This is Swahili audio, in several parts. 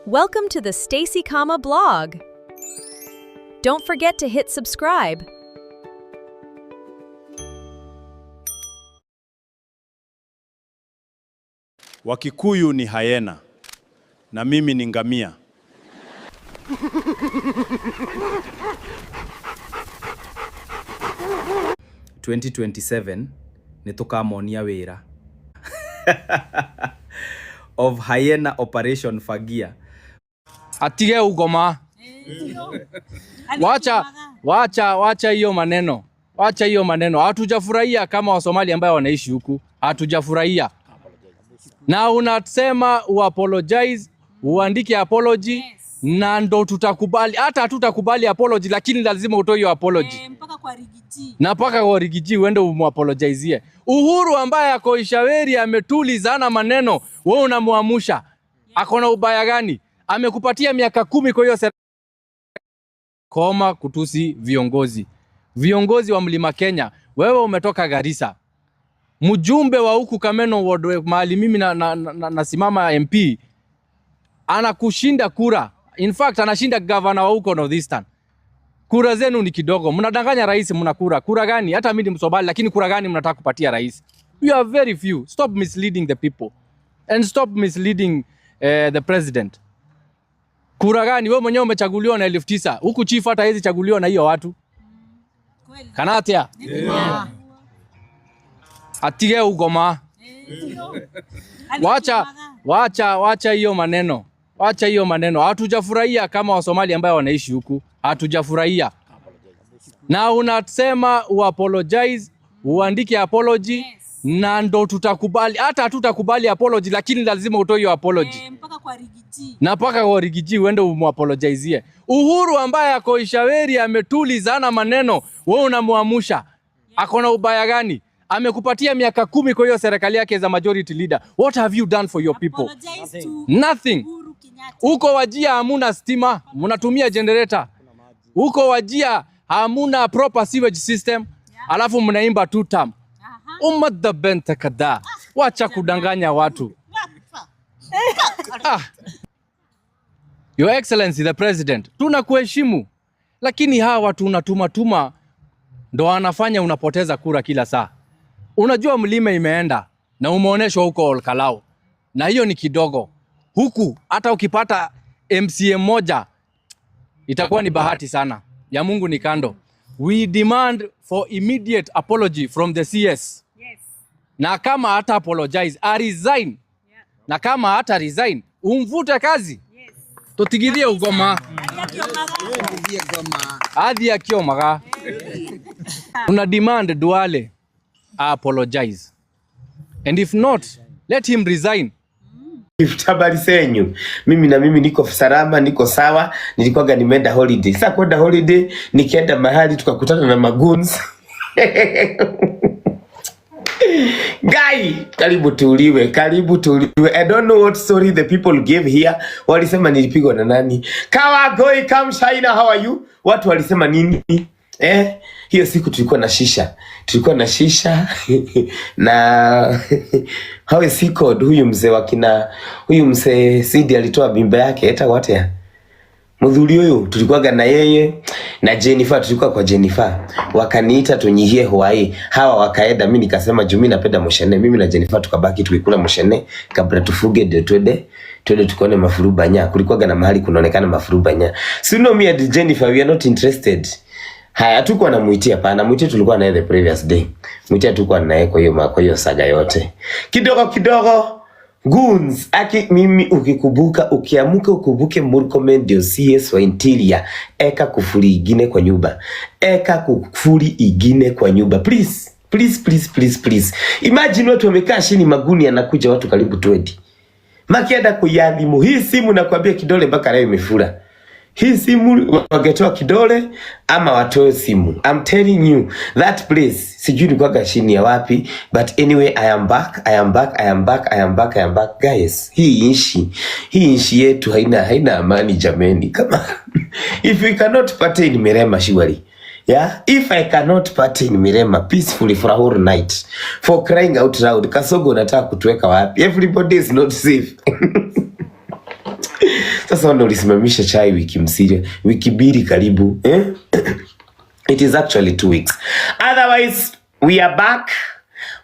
Welcome to the Stacy Kama blog. Don't forget to hit subscribe. Wakikuyu ni hyena na mimi ni ngamia. 2027 nitukamonia wira of hyena operation fagia. Atige ugoma. Wacha, wacha, wacha hiyo maneno, wacha hiyo maneno. Hatujafurahia kama Wasomali ambayo wanaishi huku, hatujafurahia. Na unasema uapologize, uandike apology. Na ndo tutakubali, hata hatutakubali apology, lakini lazima utoe hiyo apology. Mpaka kwa Riggy G. Na mpaka kwa Riggy G uende umwapologizie. Uhuru ambaye ako Ishaweri ametulizana maneno, wewe unamuamusha. Ako na ubaya gani? Amekupatia miaka 10 kwa hiyo serikali. Koma kutusi viongozi. Viongozi wa Mlima Kenya, wewe umetoka Garissa. Mjumbe wa huku Kameno Ward mahali mimi nasimama MP anakushinda kura. In fact anashinda governor wa huko Northeastern. Kura zenu ni kidogo. Mnadanganya rais, mna kura. Kura gani? Hata mimi ni Msomali, lakini kura gani mnataka kupatia rais? You are very few. Stop misleading the people and stop misleading the president. Kura gani? Wewe mwenyewe umechaguliwa na 9,000. Huku chief hata hawezi chaguliwa na hiyo watu. Kweli. Kanatia. Yeah. Atige ugoma. Wacha, wacha, wacha hiyo maneno. Wacha hiyo maneno. Hatujafurahia kama Wasomali ambao wanaishi huku. Hatujafurahia. Na unasema uapologize, uandike apology. Na ndo tutakubali. Hata hatutakubali apology, lakini lazima utoe hiyo apology. Mpaka kwa Riggy G. Na mpaka kwa Riggy G uende umwapologizie. Uhuru ambaye ako Ishaweri ametulizana maneno, wewe unamuamusha. Ako na ubaya gani? Amekupatia miaka 10 kwa hiyo serikali yake za majority leader. What have you done for your people? Apologize to Nothing. Uhuru Kenyatta. Huko Wajir hamuna stima, mnatumia generator. Huko Wajir hamuna proper sewage system. Alafu mnaimba two term. Ummadda benta kadhaa. Wacha kudanganya watu. Your Excellency the President, tunakuheshimu. Lakini hawa watu unatuma tuma ndo wanafanya unapoteza kura kila saa. Unajua mlima imeenda na umeoneshwa huko Olkalou. Na hiyo ni kidogo. Huku hata ukipata MCA moja itakuwa ni bahati sana. Ya Mungu ni kando. We demand for immediate apology from the CS. Na kama hata apologize, a resign. Na kama hata resign, umvute kazi. Tutigithie ugoma. Athi akiomaga. Tuna demand Duale apologize. And if not, let him resign. Habari zenyu. Mimi na mimi niko salama, niko sawa. Nilikuwaga nimeenda holiday. Sasa kwenda holiday, nikienda mahali tukakutana na magoons. Guy, karibu tuuliwe, karibu tuuliwe. I don't know what story the people gave here. Walisema nilipigwa na nani? Kawagoi come China, how are you? Watu walisema nini? Hiyo siku tulikuwa na shisha. Tulikuwa na shisha na how is he called? Huyu mzee wa kina huyu mzee Sidi alitoa mimba yake eta watea. Mudhuri huyu tulikuwaga na yeye na Jennifer, tulikuwa kwa Jennifer. Wakaniita tunyihie Hawaii. Hawa wakaenda, mimi nikasema juu mimi napenda mushene. Mimi na Jennifer tukabaki tukikula mushene kabla tufuge ndio twende tukaone mafurubanya. Kulikuwaga na mahali kunaonekana mafurubanya. So you know me and Jennifer, we are not interested. Haya, hatukuwa na Muitia hapana. Muitia tulikuwa naye the previous day. Muitia hatukuwa naye kwa hiyo saga yote. Kidogo kidogo goons aki mimi ukikumbuka, ukiamuka ukumbuke Murkomen ndio CS wa Interior. Eka kufuri ingine kwa nyumba. Eka kufuri ingine kwa nyumba. Please, please, please, please, please. Imagine watu wamekaa chini, maguni yanakuja watu karibu 20. Makienda kuyadhimu hii simu, nakwambia kidole mpaka leo imefura. Hii simu wangetoa kidole ama watoe simu. I'm telling you that place sijui ni kwaga chini ya wapi, but anyway I am back, I am back, I am back, I am back, I am back guys. Hii nchi yetu haina amani jameni. Kama if we cannot party in Mirema surely. Yeah, if I cannot party in Mirema peacefully for a whole night, for crying out loud, Kasogo unataka kutuweka wapi? Everybody is not safe. Sasa ndo ulisimamisha chai wiki msiri, wiki 2 karibu, eh? It is actually 2 weeks. Otherwise, we are back.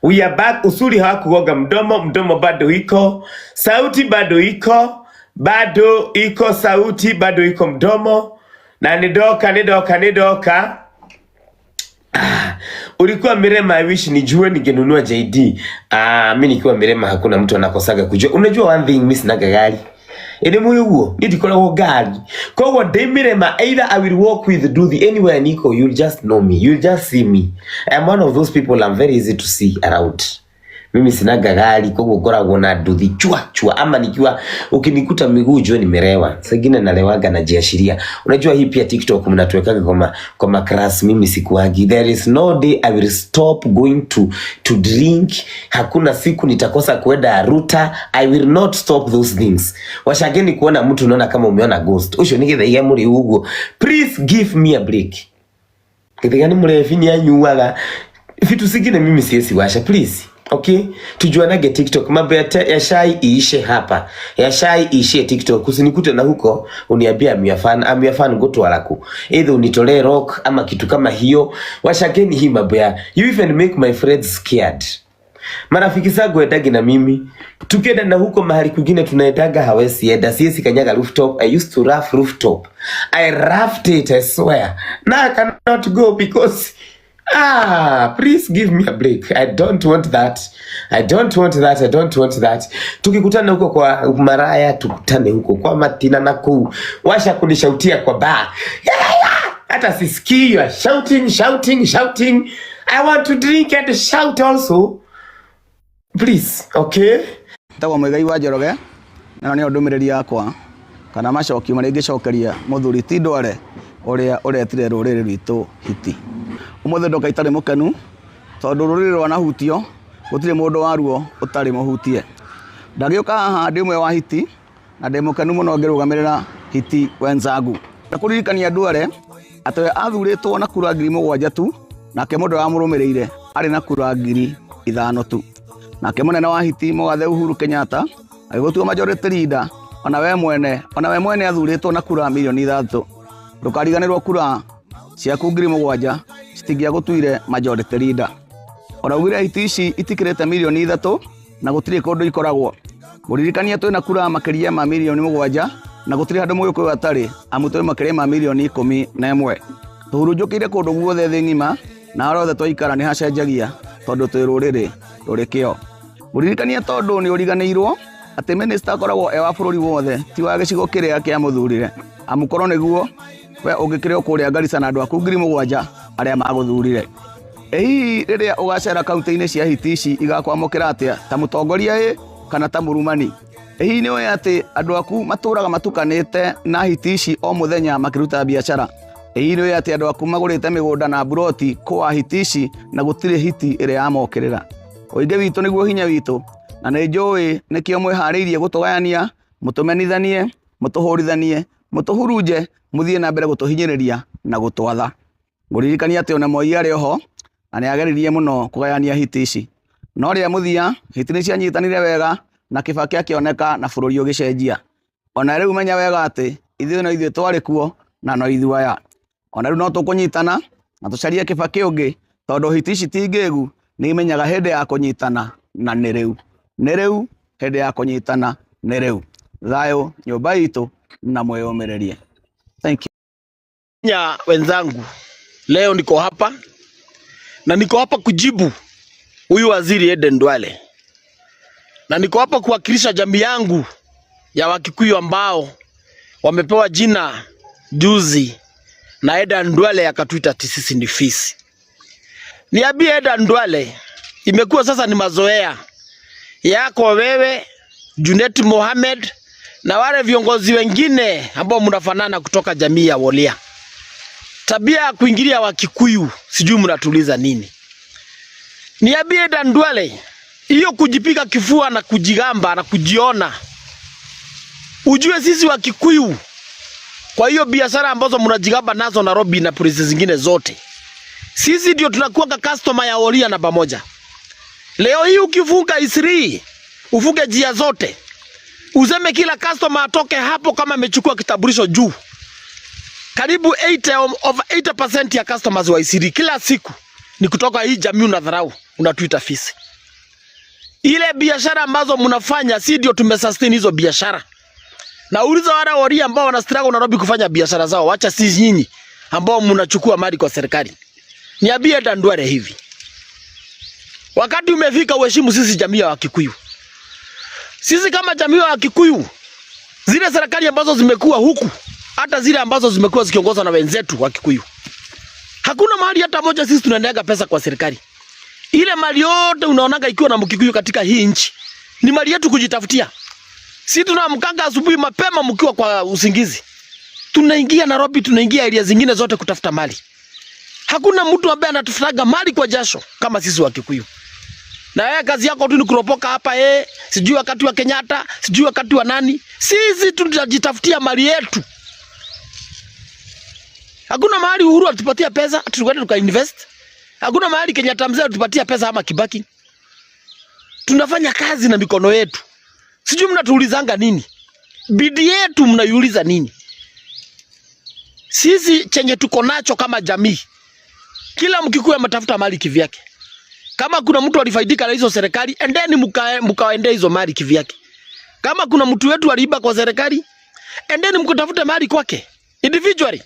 We are back. Usuri hawakugoga mdomo, mdomo bado iko, sauti bado iko sauti, bado iko mdomo. Na nidoka nidoka nidoka. Ulikuwa Mirema, I wish nijue ningenunua JD. Ah, mimi nikiwa Mirema hakuna mtu anakosaga kujua. Unajua one thing, mimi sinaga gari. Ĩrĩ mũĩ ũguo niĩ ndikoragwo ngari, koguo ndĩ Mirema, either I will walk with Duthi anywhere niko, you'll just know me, you'll just see me. I am one of those people, I'm very easy to see around. Mimi sinaga gari, koguo ngoragwo na nduthi chua chua, ama nikiwa ukinikuta miguu jua nimelewa. Sengine nalewaga najiashiria. Unajua hii pia TikTok mnatuwekaga kwa ma class, mimi sikuagi. There is no day I will stop going to drink. Hakuna siku nitakosa kuenda Aruta. I will not stop those things. Washageni kuona mtu unaona kama umeona ghost. Ucio ni githaiga muri uguo. Please give me a break. Githaiga ni murebi ni anyuaga. Vitu zingine mimi siwezi washa, please. Okay, tujuanage TikTok. Mambo ya shai iishe hapa, ya shai iishie TikTok. Usinikute na huko uniambia I'm your fan, I'm your fan go to alaku. Either unitolee rock ama kitu kama hiyo. Washageni hii mambo ya you even make my friends scared. Marafiki zangu endagi na mimi tukienda na huko mahali kwingine tunaendaga, hawezi enda, siwezi kanyaga rooftop. I used to rough rooftop, I roughed it, I swear. Now I cannot go because, ah, please give me a break. I don't want that. I don't want that. I don't want that. Tukikutana huko kwa maraya, tukutane huko kwa matina na kuu. Washa kunishautia kwa bar. Yeah. Hata sisikii, you are shouting, shouting, shouting. I want to drink and shout also. Please, okay? Tagwo Muigai wa Njoroge na nĩyo ndũmĩrĩri yakwa kana macokio marĩa ingĩcokeria mũthuri ti Ndware ũrĩa ũretire rũrĩrĩ rwitũ hiti. Ũmũthĩ ndoka itarĩ mũkenu tondũ rũrĩrĩ rwanahutio gũtirĩ mũndũ waruo ũtarĩ mũhutie. Ndagĩũka haha ndĩ ũmwe wa hiti na ndĩ mũkenu mũno ngĩrũgamĩrĩra hiti wenzangu. Ndakũririkania Ndware atĩ we athurĩtwo na kura 7,000 tu, nake mũndũ ũrĩa wamũrũmĩrĩire arĩ na kura 5,000 tu. Nake mũnene wa hiti mũgathe Uhuru Kenyatta agĩgũtua majority leader, ona we mwene athurĩtwo na kura mirioni 3. Ndũkariganĩrwo kura ciaku 7,000 citingĩagũtuire majority leader. Ona ugire hiti ici itikĩrĩte mirioni 3 na gũtirĩ kũndũ ikoragwo. Ngũririkania twĩna kura makĩria ma mirioni 7 na gũtirĩ handũ Mũgĩkũyũ atarĩ, amu twĩ makĩria ma mirioni 11. Tũhurunjũkĩire kũndũ guothe thĩ ng'ima na harĩa hothe twaikara nĩ hacenjagia tondũ twĩ rũrĩrĩ rũrĩ kĩo. Ngũririkania tondũ nĩ ũriganĩirwo atĩ minister akoragwo e wa bũrũri wothe ti wa gĩcigo kĩrĩa kĩamũthurire, amu korwo nĩguo we ũngĩkĩrĩ o kũrĩa Garissa na andũ aku 7,000 arĩa magũthurire. Ĩ hihi rĩrĩa ũgacera kaunti-inĩ cia hiti ici igakwamũkĩra atĩa ta mũtongoria ĩ kana ta mũrumani? Ĩ hihi nĩ ũĩ atĩ andũ aku matũraga matukanĩte na hiti ici o mũthenya makĩruta biacara? Ĩ hihi nĩ ũĩ atĩ andũ aku magũrĩte mĩgũnda na mburoti kũa hiti ici na gũtirĩ hiti ĩrĩa yamokĩrĩra? Ũingĩ witũ nĩguo hinya witũ na nĩ njũĩ nĩkĩo mwĩharĩirie gũtũgayania, mũtũmenithanie, mũtũhũrithanie, mũtũhurunje, mũthiĩ na mbere gũtũhinyĩrĩria na gũtwatha. Ngũririkania atĩ ona Moi arĩ oho na nĩ ageririe mũno kũgayania hiti ici, no rĩa mũthia hiti nĩ cianyitanire wega na Kibaki akĩoneka na bũrũri ũgĩcenjia. Ona rĩu menya wega atĩ ithuĩ no ithuĩ twarĩ kuo na no ithuĩ aya. Ona rĩu no tũkũnyitana na tũcarie Kibaki ũngĩ tondũ hiti ici ti ngĩgu, nĩ imenyaga hĩndĩ ya kũnyitana na nĩ rĩu. Nĩ rĩu hĩndĩ ya kũnyitana nĩ rĩu. Thayũ nyũmba itũ na mwĩyũmĩrĩrie. Thank you. Kenya wenzangu, leo niko hapa na niko hapa kujibu huyu waziri Aden Duale, na niko hapa kuwakilisha jamii yangu ya Wakikuyu ambao wamepewa jina juzi na Aden Duale akatuita ati sisi ni fisi. Niambie Aden Duale, imekuwa sasa ni mazoea yako wewe, Junet Mohamed na wale viongozi wengine ambao mnafanana kutoka jamii ya Wolia, tabia ya kuingilia Wakikuyu, sijui mnatuliza nini? Niambie Aden Duale, hiyo kujipiga kifua na kujigamba na kujiona, ujue sisi Wakikuyu, kwa hiyo biashara ambazo mnajigamba nazo Nairobi na polisi zingine zote, sisi ndio tunakuwa customer ya Wolia namba moja. Leo hii ukifunga Eastleigh, ufunge njia zote, Useme kila customer atoke hapo kama amechukua kitambulisho juu. Karibu 80, over 80% ya customers wa Eastleigh kila siku ni kutoka hii jamii unadharau, unatuita fisi. Ile biashara ambazo mnafanya, si ndio tumesustain hizo biashara. Na uliza wale waria ambao wana struggle Nairobi kufanya biashara zao, wacha si nyinyi ambao mnachukua mali kwa serikali. Niambie Dandware hivi. Wakati umefika uheshimu sisi jamii ya Wakikuyu. Sisi kama jamii ya Wakikuyu, zile serikali ambazo zimekuwa huku, hata zile ambazo zimekuwa zikiongozwa na wenzetu wa Kikuyu, hakuna mahali hata moja sisi tunaendeaga pesa kwa serikali. Ile mali yote unaonaga ikiwa na Mkikuyu katika hii nchi ni mali yetu kujitafutia. Sisi tunaamkanga asubuhi mapema mkiwa kwa usingizi. Tunaingia Nairobi, tunaingia area zingine zote kutafuta mali. Hakuna mtu ambaye anatafutaga mali kwa jasho kama sisi wa Kikuyu. Na wewe kazi yako tu ni kuropoka hapa sijui wakati wa Kenyatta, sijui wakati wa nani. Sisi tunajitafutia mali yetu. Hakuna mahali Uhuru alitupatia pesa, tulikwenda tukainvest. Hakuna mahali Kenyatta mzee alitupatia pesa ama Kibaki. Tunafanya kazi na mikono yetu. Sijui mnatuulizanga nini? Bidii yetu mnaiuliza nini? Sisi chenye tuko nacho kama jamii, kila Mkikuyu ametafuta mali kivyake. Kama kuna mtu alifaidika na hizo serikali, endeni mkaendee hizo mali kivyake. Kama kuna mtu wetu aliiba kwa serikali, endeni mkutafute mali kwake individually.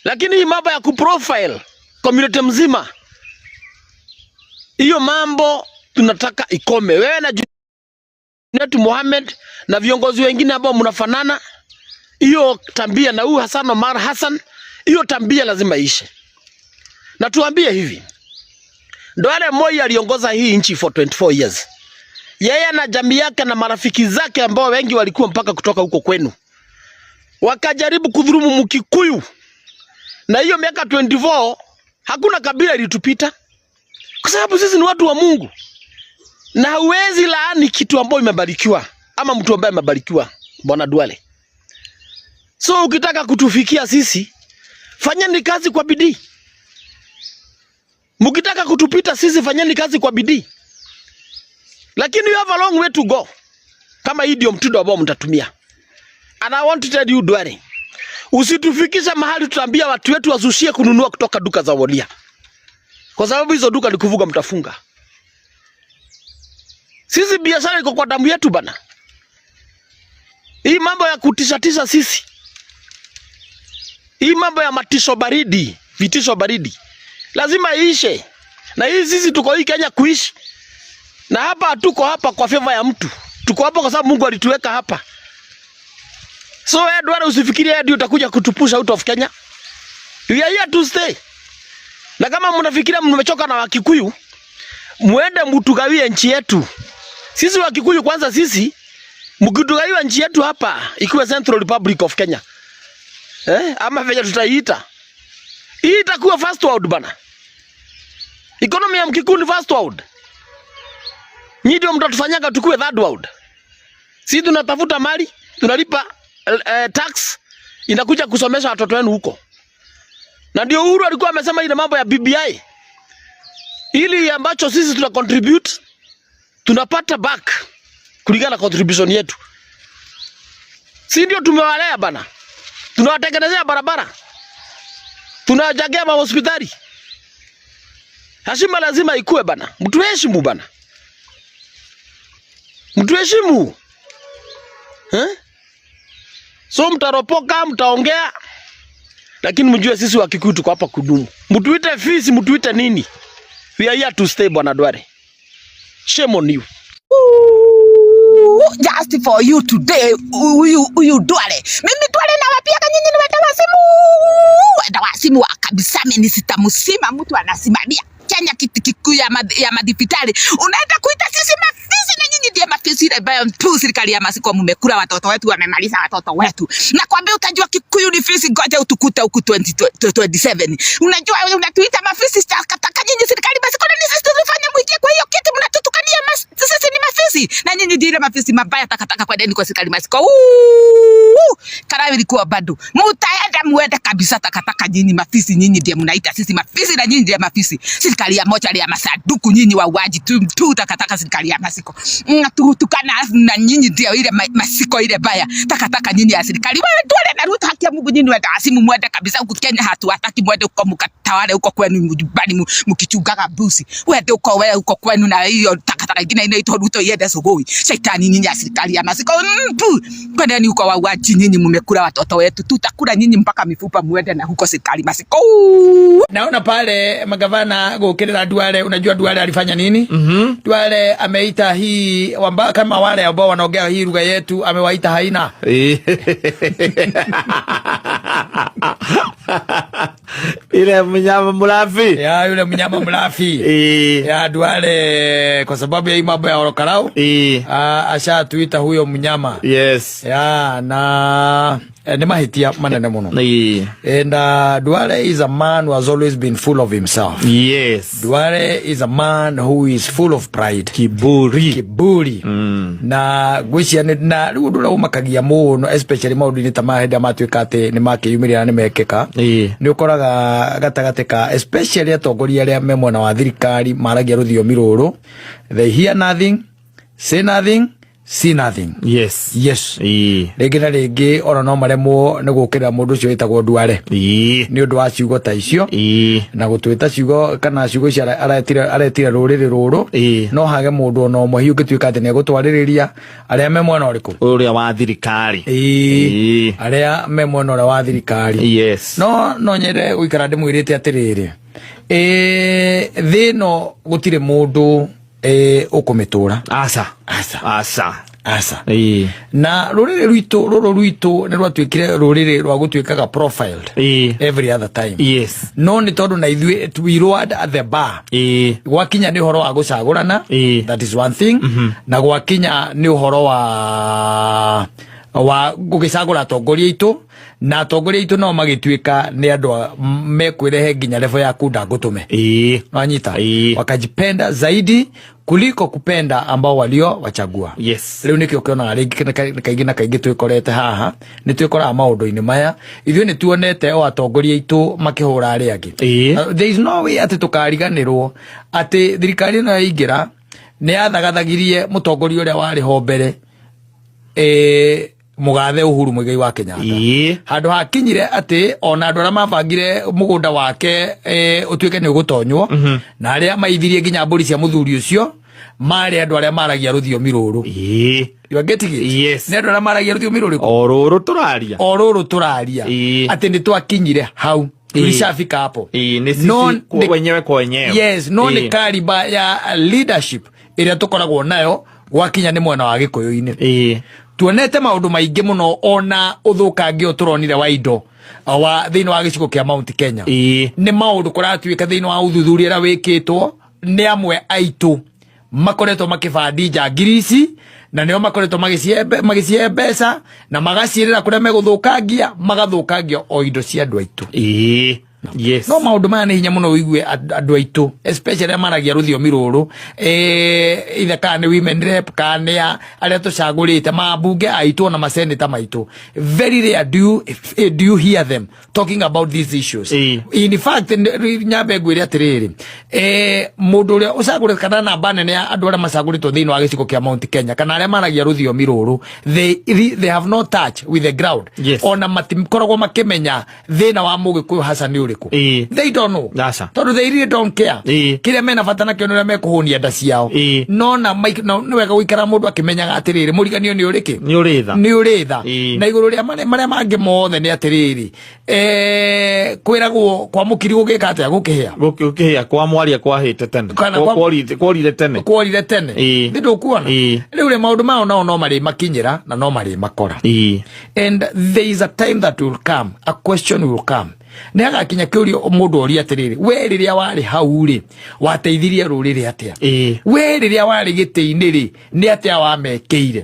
Lakini hii mambo ya kuprofile community mzima, hiyo mambo tunataka ikome. Wewe na Junet Mohamed na viongozi wengine ambao mnafanana, hiyo tambia, na huyu Hassan Omar Hassan, hiyo tambia lazima iishe. Na tuambie hivi, Duale Moi aliongoza hii nchi for 24 years. Yeye na jamii yake na marafiki zake ambao wengi walikuwa mpaka kutoka huko kwenu, wakajaribu kudhulumu Mkikuyu, na hiyo miaka 24 hakuna kabila ilitupita, kwa sababu sisi ni watu wa Mungu, na huwezi laani kitu ambayo imebarikiwa ama mtu ambaye amebarikiwa, Bwana Duale. So ukitaka kutufikia sisi, fanyeni kazi kwa bidii. Mkitaka kutupita sisi, fanyeni kazi kwa bidii, lakini you have a long way to go, kama hii ndio mtindo ambao mtatumia. And I want to tell you Duale, usitufikishe mahali tutaambia watu wetu wazushie kununua kutoka duka za Wolia, kwa sababu hizo duka ni kuvuga, mtafunga. Sisi biashara iko kwa damu yetu bana. Hii mambo ya kutishatisha sisi, hii mambo ya matisho baridi, vitisho baridi lazima iishe. Na hii sisi tuko hii Kenya kuishi, na hapa hatuko hapa kwa favor ya mtu, tuko hapa kwa sababu Mungu alituweka hapa. So wewe Duale, usifikirie hadi utakuja kutupush out of Kenya. We are here to stay. Na kama mnafikiria mmechoka na Wakikuyu, muende mtugawie nchi yetu. Sisi Wakikuyu kwanza, sisi mkitugawiwa nchi yetu hapa ikiwa Central Republic of Kenya, ama venye tutaiita, hii itakuwa first world bana. Economy ya Mkikuyu ni first world. Nyinyi ndio mtatufanyaga tukue third world. Sisi tunatafuta mali, tunalipa tax inakuja kusomesha watoto wenu huko. Na ndio Uhuru alikuwa amesema ile mambo ya BBI. Ili ambacho sisi tuna contribute tunapata back kulingana na contribution yetu. Si ndio tumewalea bana? Tunawatengenezea barabara. Tunawajengea mahospitali. Heshima lazima ikue bana. Mtuheshimu bana. Mtuheshimu. Eh? So mtaropoka, mtaongea, lakini mjue sisi Wakikuyu tuko hapa kudumu. Mtuite fisi, mtuite nini? We are here to stay, Bwana Duale. Shame on you. Ooh, just for you today, huyu huyu Duale. Mimi Duale nawapiaga nyinyi ni wenda wazimu. Wenda wazimu wa kabisa, mimi sitamsima mtu anasimamia Kenya kiti kikuu ya madhibitali. Unaenda kuita sisi mafisi na nyinyi ndiye mafisi ile ambayo tu serikali ya masiko mmekula watoto wetu, wamemaliza watoto wetu. Nakwambia utajua Kikuyu ni fisi, ngoja utukute huku 2027. Unajua unatuita mafisi takataka nyinyi serikali basi kwa nini sisi tulifanya mwingie kwa hiyo kiti mnatutukania sisi ni mafisi na nyinyi ndiye mafisi mabaya takataka kwa deni kwa serikali masiko. Uuu, karawi ilikuwa bado. Mutaenda Muende muende kabisa, takataka nyinyi mafisi, nyinyi ndiye mnaita sisi mafisi na nyinyi ndiye mafisi. Serikali ya mochari ya masanduku nyinyi wauaji tu, tu takataka serikali ya masiko. Tukana na nyinyi ndio ile masiko ile baya. Takataka nyinyi ya serikali. Wewe Duale na Ruto, haki ya Mungu nyinyi wenda asimu muende kabisa huku Kenya hatuwataki, muende huko mkatawale huko kwenu nyumbani mkichungaga mbuzi. Wende huko wewe huko kwenu na hiyo takataka ingine inaitwa Ruto iende sogoi. Shaitani nyinyi ya serikali ya masiko. Tu. Kwendeni huko wauaji nyinyi, mmekula watoto wetu. Tutakula nyinyi mpaka mifupa, muende na huko serikali masiko. Naona pale magavana gukirira Duale. Unajua Duale alifanya nini? Duale ameita hii wamba, kama wale ambao wanaongea hii lugha yetu amewaita haina. Ile mnyama mlafi. Ya yule mnyama mlafi. Ya Duale kwa sababu ya hii mambo ya Olokarau. Ashatuita huyo mnyama. Yes. Ya na ni mahitia manene muno. And Duale is a man who has always been full of himself. Yes. Duale is a man who is full of pride. Kiburi. Kiburi. Na gwĩciria na rĩu ũndũ ũrĩa ũmakagia mũno especially maũndũ-inĩ ta maya hĩndĩ ĩrĩa matuĩka atĩ nĩ makĩyumĩria na nĩ mekĩka, nĩ ũkoraga gatagatĩ ka especially atongoria arĩa me mwena wa thirikari maragia rũthiomi rũrũ, they hear nothing, say nothing, see nothing. Yes. Yes. Rĩngĩ na rĩngĩ ona no maremwo nĩ gũkĩrĩra mũndũ ũcio wĩtagwo Duale nĩ ũndũ wa ciugo ta icio na gũtwĩta ciugo kana ciugo icio aretire rũrĩrĩ rũrũ, no hage mũndũ ona ũmwe hihi ũngĩtuĩka atĩ nĩ egũtwarĩrĩria arĩa me mwena ũrĩkũ, ũrĩa wa thirikari. Arĩa me mwena ũrĩa wa thirikari. Yes. No nyende gũikara ndĩmwĩrĩte atĩrĩrĩ, thĩ ĩno gũtirĩ mũndũ ũkũmĩtũra. Asa. Asa. Asa. Asa. Na rũrĩrĩ rwitũ rũrũ rwitũ nĩ rwatuĩkire rũrĩrĩ rwa gũtuĩkaga profiled every other time. Yes. No nĩ tondũ na ithuĩ we lowered the bar. Gwakinya nĩ ũhoro wa gũcagũrana, that is one thing. Na gwakinya nĩ ũhoro wa gũgĩcagũra atongoria aitũ, na atongoria aitũ nao magĩtuĩka nĩ andũ mekwĩrehe nginya level ya kunda ngũtũme. Wanyita? Wakajipenda zaidi kuliko kupenda ambao walio wachagua. Yes. Rĩu nĩkĩo ũkĩonaga rĩngĩ kaingĩ na kaingĩ twĩkorete haha, nĩ twĩkoraga maũndũ-inĩ maya. Ithuĩ nĩ tuonete o atongoria aitũ makĩhũra arĩa angĩ. There is no way atĩ tũkariganĩrwo atĩ thirikari ĩno yaingĩra nĩ yathagathagirie mũtongoria ũrĩa warĩ ho mbere, mũgathe Uhuru Muigai wa Kenyatta. Handũ hakinyire atĩ ona andũ arĩa mabangire mũgũnda wake ũtuĩke nĩ ũgũtonywo, na arĩa maithirie nginya mbũri cia mũthuri ũcio marĩ andũ arĩa maragia rũthiomi rũrũ. You are getting it? Yes. Nĩ andũ arĩa maragia rũthiomi rũrĩkũ? O rũrũ tũraria. O rũrũ tũraria. Atĩ nĩ twakinyire hau. Tulishafika hapo. Nĩ sisi wenyewe kwa wenyewe. Yes, no nĩ kariba ya leadership ĩrĩa tũkoragwo nayo gwakinya nĩ mwena wa Gĩkũyũ-inĩ. Tuonete maũndũ maingĩ mũno ona ũthũkangia ũtũronire wa indo wa thĩinĩ wa gĩcigo kĩa Mount Kenya. Nĩ maũndũ kũratuĩka thĩinĩ wa ũthuthuria ũrĩa wĩkĩtwo nĩ amwe aitũ makoretwo makĩbandi njangiri ici, na nĩo makoretwo magĩcihe mbeca na magaciĩrĩra kũrĩa megũthũkangia, magathũkangia o indo cia andũ aitũ. Yes. No maũndũ maya nĩ hinya mũno ũigue andũ aitũ especially arĩa maragia rũthiomi rũrũ, either kana nĩ women rep kana nĩ arĩa tũcagũrĩte mambunge aitũ ona maseneta maitũ, very rare do you hear them talking about these issues. In fact, nyambe ngwĩre atĩrĩrĩ, mũndũ ũrĩa ũcagũrĩte kana namba nene ya andũ arĩa macagũrĩtwo thĩinĩ wa gĩcigo kĩa Mount Kenya kana arĩa maragia rũthiomi rũrũ, they have no touch with the ground. Yes. Ona matikoragwo makĩmenya thĩna wa mũgĩkũyũ haca nĩ ũrĩkũ. They don't know. Tondũ they really don't care. Kĩrĩa mena bata nakĩo nĩ ũrĩa mekũhũnia nda ciao. No na nĩ wega gũikara mũndũ akĩmenyaga atĩrĩrĩ, mũriganio nĩ ũrĩkĩ? Nĩ ũrĩ tha. Nĩ ũrĩ tha. Na igũrũ rĩa marĩa mangĩ mothe nĩ atĩrĩrĩ, kwĩragwo kwa mũkiri gũgĩka atĩa? Gũkĩhĩa. Gũkĩhĩa kwa mwaria kwahĩte tene. Kana Kworire tene. Kworire tene. Nĩ ndũkuona? Rĩu rĩ maũndũ mao nao no marĩ makinyĩra na no marĩ makora. And there is a time that will come, a question will come. Nĩ hagakinya kĩũrio mũndũ oria atĩrĩrĩ, we rĩrĩa warĩ hau rĩ, wateithirie rũrĩrĩ atĩa? We rĩrĩa warĩ gĩtĩ-inĩ rĩ, nĩ atĩa wamekĩire?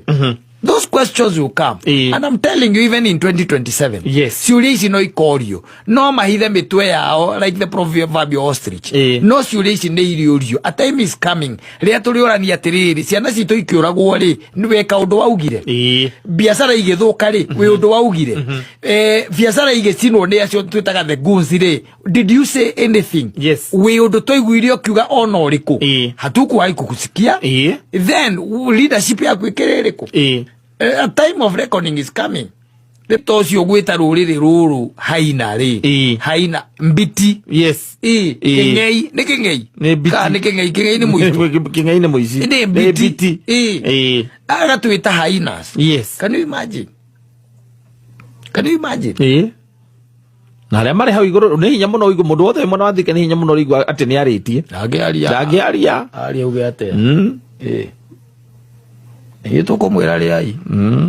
Those questions will come. And I'm telling you, even in 2027, Yes. ciũria ici no ikorio, no mahithe mĩtwe yao like the proverbial ostrich. No ciũria ici nĩ iriũrio. A time is coming rĩrĩa tũrĩũrania atĩrĩrĩ, ciana citũ ikĩũragwo rĩ, nĩ weka ũndũ waugire? Biacara igĩthũka rĩ, wĩ ũndũ waugire? Biacara igĩcinwo nĩ acio twĩtaga the goons rĩ, did you say anything? Yes. Wĩ ũndũ twaiguire ũkiuga ona ũrĩkũ? Hatukuwahi kukusikia. Then leadership yaku ĩkĩrĩ ĩrĩkũ? A time of reckoning is coming. Nĩ ta ũcio gwĩta rũrĩrĩ rũrũ haina rĩ, haina mbiti. Yes. Kĩng'ei nĩ kĩng'ei. Nĩ mbiti. Kana nĩ kĩng'ei? Kĩng'ei nĩ mũici. Kĩng'ei nĩ mũici. Nĩ mbiti. Agatwĩta hyenas. Yes. Can you imagine? Can you imagine? Na arĩa marĩ hau igũrũ nĩ hinya mũno ũigue mũndũ wothe mwena wa Thika, nĩ hinya mũno ũigua atĩ nĩ arĩtie. Ndangĩaria. Ndangĩaria. Aria uge atĩa? Ithuĩ tũkũmwĩra rĩai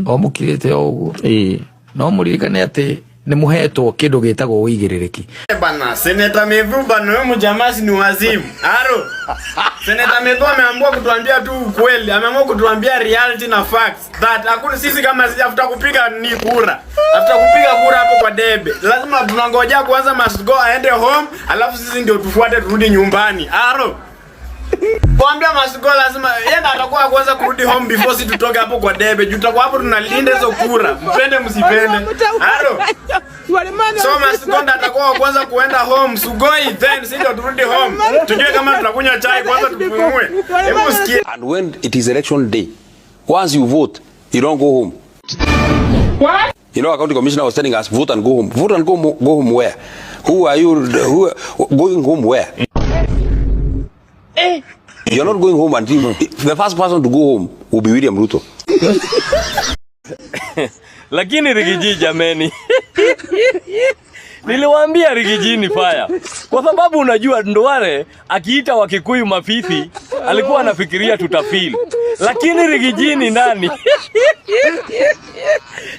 o mũkirĩte o ũguo, no mũririkane atĩ nĩ mũhetwo kĩndũ gĩtagwo ũigĩrĩrĩki. Bana, Seneta Methu bana, wewe mjamaa si ni wazimu. Aro. Seneta Methu ameamua kutuambia tu ukweli, ameamua kutuambia reality na facts that hakuna sisi kama sisi after kupiga ni kura. After kupiga kura hapo kwa debe, lazima tunangoja kwanza must go aende home, alafu sisi ndio tufuate turudi nyumbani. Aro. Kuambia must go, lazima yeye ndo atakuwa kwanza kurudi home before sisi tutoke hapo kwa debe. Juu tutakuwa hapo tunalinda hizo kura. Mpende msipende. Aro. So must go ndo atakuwa wa kwanza kuenda home, Sugoi, then sisi ndio turudi home. Tujue kama tutakunywa chai kwanza tupumue. Hebu sikie. And when it is election day, once you vote, you don't go home. What? Our county commissioner was telling us, vote and go home. Vote and go, go home where? Who are you? Who, going home where? Eh. You're not going home until the first person to go home will be William Ruto. Lakini Riggy G, jameni, niliwaambia Riggy G ni fire. Kwa sababu unajua Duale akiita Wakikuyu mafifi alikuwa anafikiria tutafeel. Lakini Riggy G ni nani?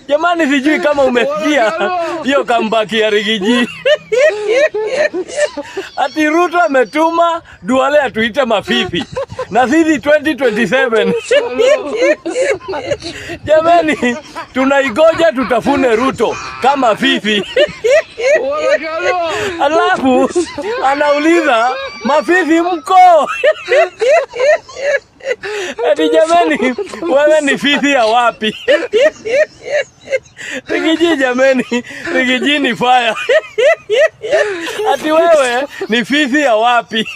Jamani, sijui kama umesikia hiyo comeback ya Riggy G. Ati Ruto ametuma Duale atuite mafifi. Na sisi 2027, jamani, tunaigoja tutafune Ruto kama fifi. Alafu anauliza, mafifi mko? Eti jamani, wewe ni fifi ya wapi? Riggy G, jameni, Riggy G ni fire. Ati wewe ni fifi ya wapi?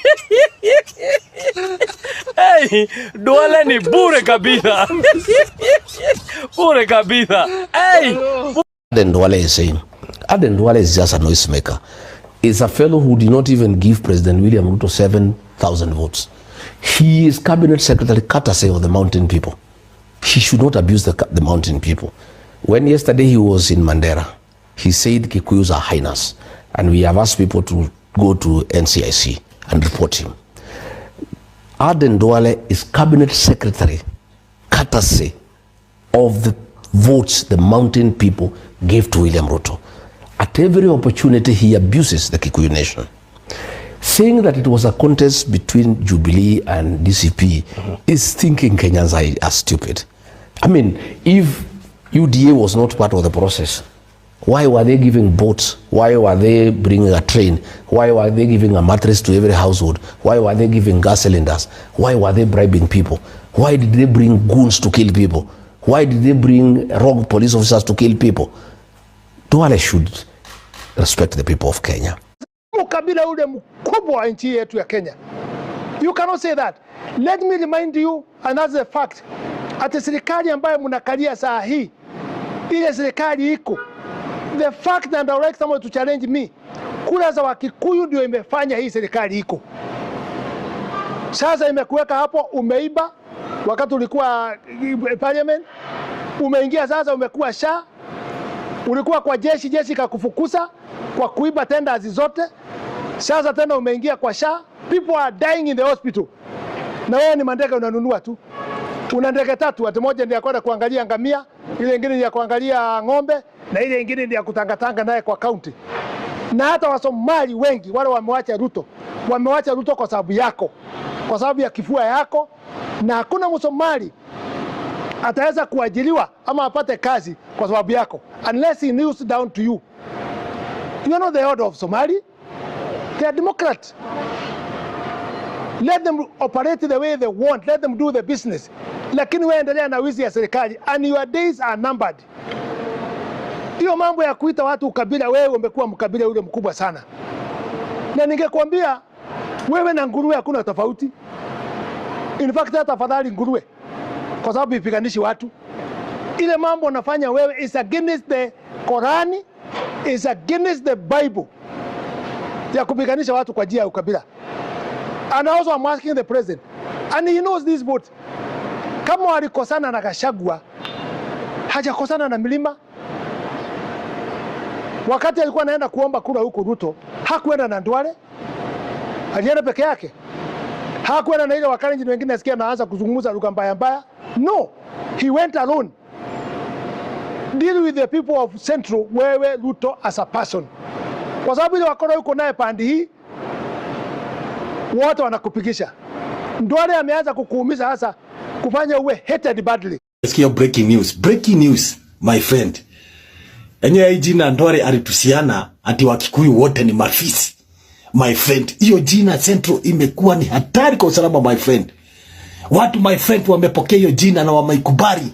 Hey, Duale ni bure kabisa. Bure kabisa. Hey. Aden Duale is saying, Aden Duale is just a noisemaker. Is a fellow who did not even give President William Ruto 7,000 votes. He is cabinet secretary courtesy of the mountain people. He should not abuse the mountain people. When yesterday he was in Mandera, he said Kikuyus are hyenas, and we have asked people to go to NCIC and report him. Aden Duale is cabinet secretary courtesy of the votes the mountain people gave to William Ruto. At every opportunity, he abuses the Kikuyu nation. Saying that it was a contest between Jubilee and DCP is thinking Kenyans are stupid. I mean, if UDA was not part of the process, why were they giving boats? Why were they bringing a train? Why were they giving a mattress to every household? Why were they giving gas cylinders? Why were they bribing people? Why did they bring goons to kill people? Why did they bring rogue police officers to kill people? Duale should respect the people of Kenya. Ukabila ule mkubwa wa nchi yetu ya Kenya. You cannot say that. Let me remind you, and that's a fact. Ati serikali ambayo mnakalia saa hii, ile serikali iko. The fact that I would like someone to challenge me. Kura za Wakikuyu ndio imefanya hii serikali iko. Sasa imekuweka hapo, umeiba wakati ulikuwa parliament, umeingia sasa umekuwa SHA, ulikuwa kwa jeshi, jeshi ikakufukuza kwa kuiba tenders zote. Sasa tena umeingia kwa SHA, people are dying in the hospital, na wewe ni mandege unanunua tu. Una ndege tatu, ati moja ndio ya kwenda kuangalia ngamia, ile ingine ni ya kuangalia ng'ombe, na ile ingine ni ya kutangatanga naye kwa county. Na hata Wasomali wengi wale wamewacha Ruto kwa sababu yako, kwa sababu ya kifua yako, na hakuna Msomali ataweza kuajiriwa ama apate kazi kwa sababu yako, unless he kneels down to you. You are not the order of Somali. They are Democrat. Let them operate the way they want. Let them do the business. Lakini wewe endelea na wizi ya serikali and your days are numbered. Hiyo mambo ya kuita watu ukabila, wewe umekuwa mkabila ule mkubwa sana, na ningekwambia wewe na nguruwe hakuna tofauti. In fact, hata afadhali nguruwe, kwa sababu ipiganishi watu. Ile mambo unafanya wewe is against the Korani, is against the Bible ya kupiganisha watu kwa njia ya ukabila. And also I'm asking the president, and he knows this vote. Kama walikosana na Gachagua, hajakosana na Milima. Wakati alikuwa anaenda kuomba kura huko Ruto, hakuenda na Duale, alienda peke yake. Hakuenda na ile Wakalenjin wengine, nasikia anaanza kuzungumza lugha mbaya mbaya. No, he went alone. Deal with the people of Central, wewe Ruto as a person, kwa sababu ile wakora yuko naye pandi hii wote wanakupigisha. Duale ameanza kukuumiza hasa, kufanya uwe hated badly. Sikia breaking news, breaking news my friend. Enyewe hii jina Ndwale alitusiana ati Wakikuyu wote ni mafisi. My friend, hiyo jina Central imekuwa ni hatari kwa usalama my friend. Watu my friend wamepokea hiyo jina na wameikubali.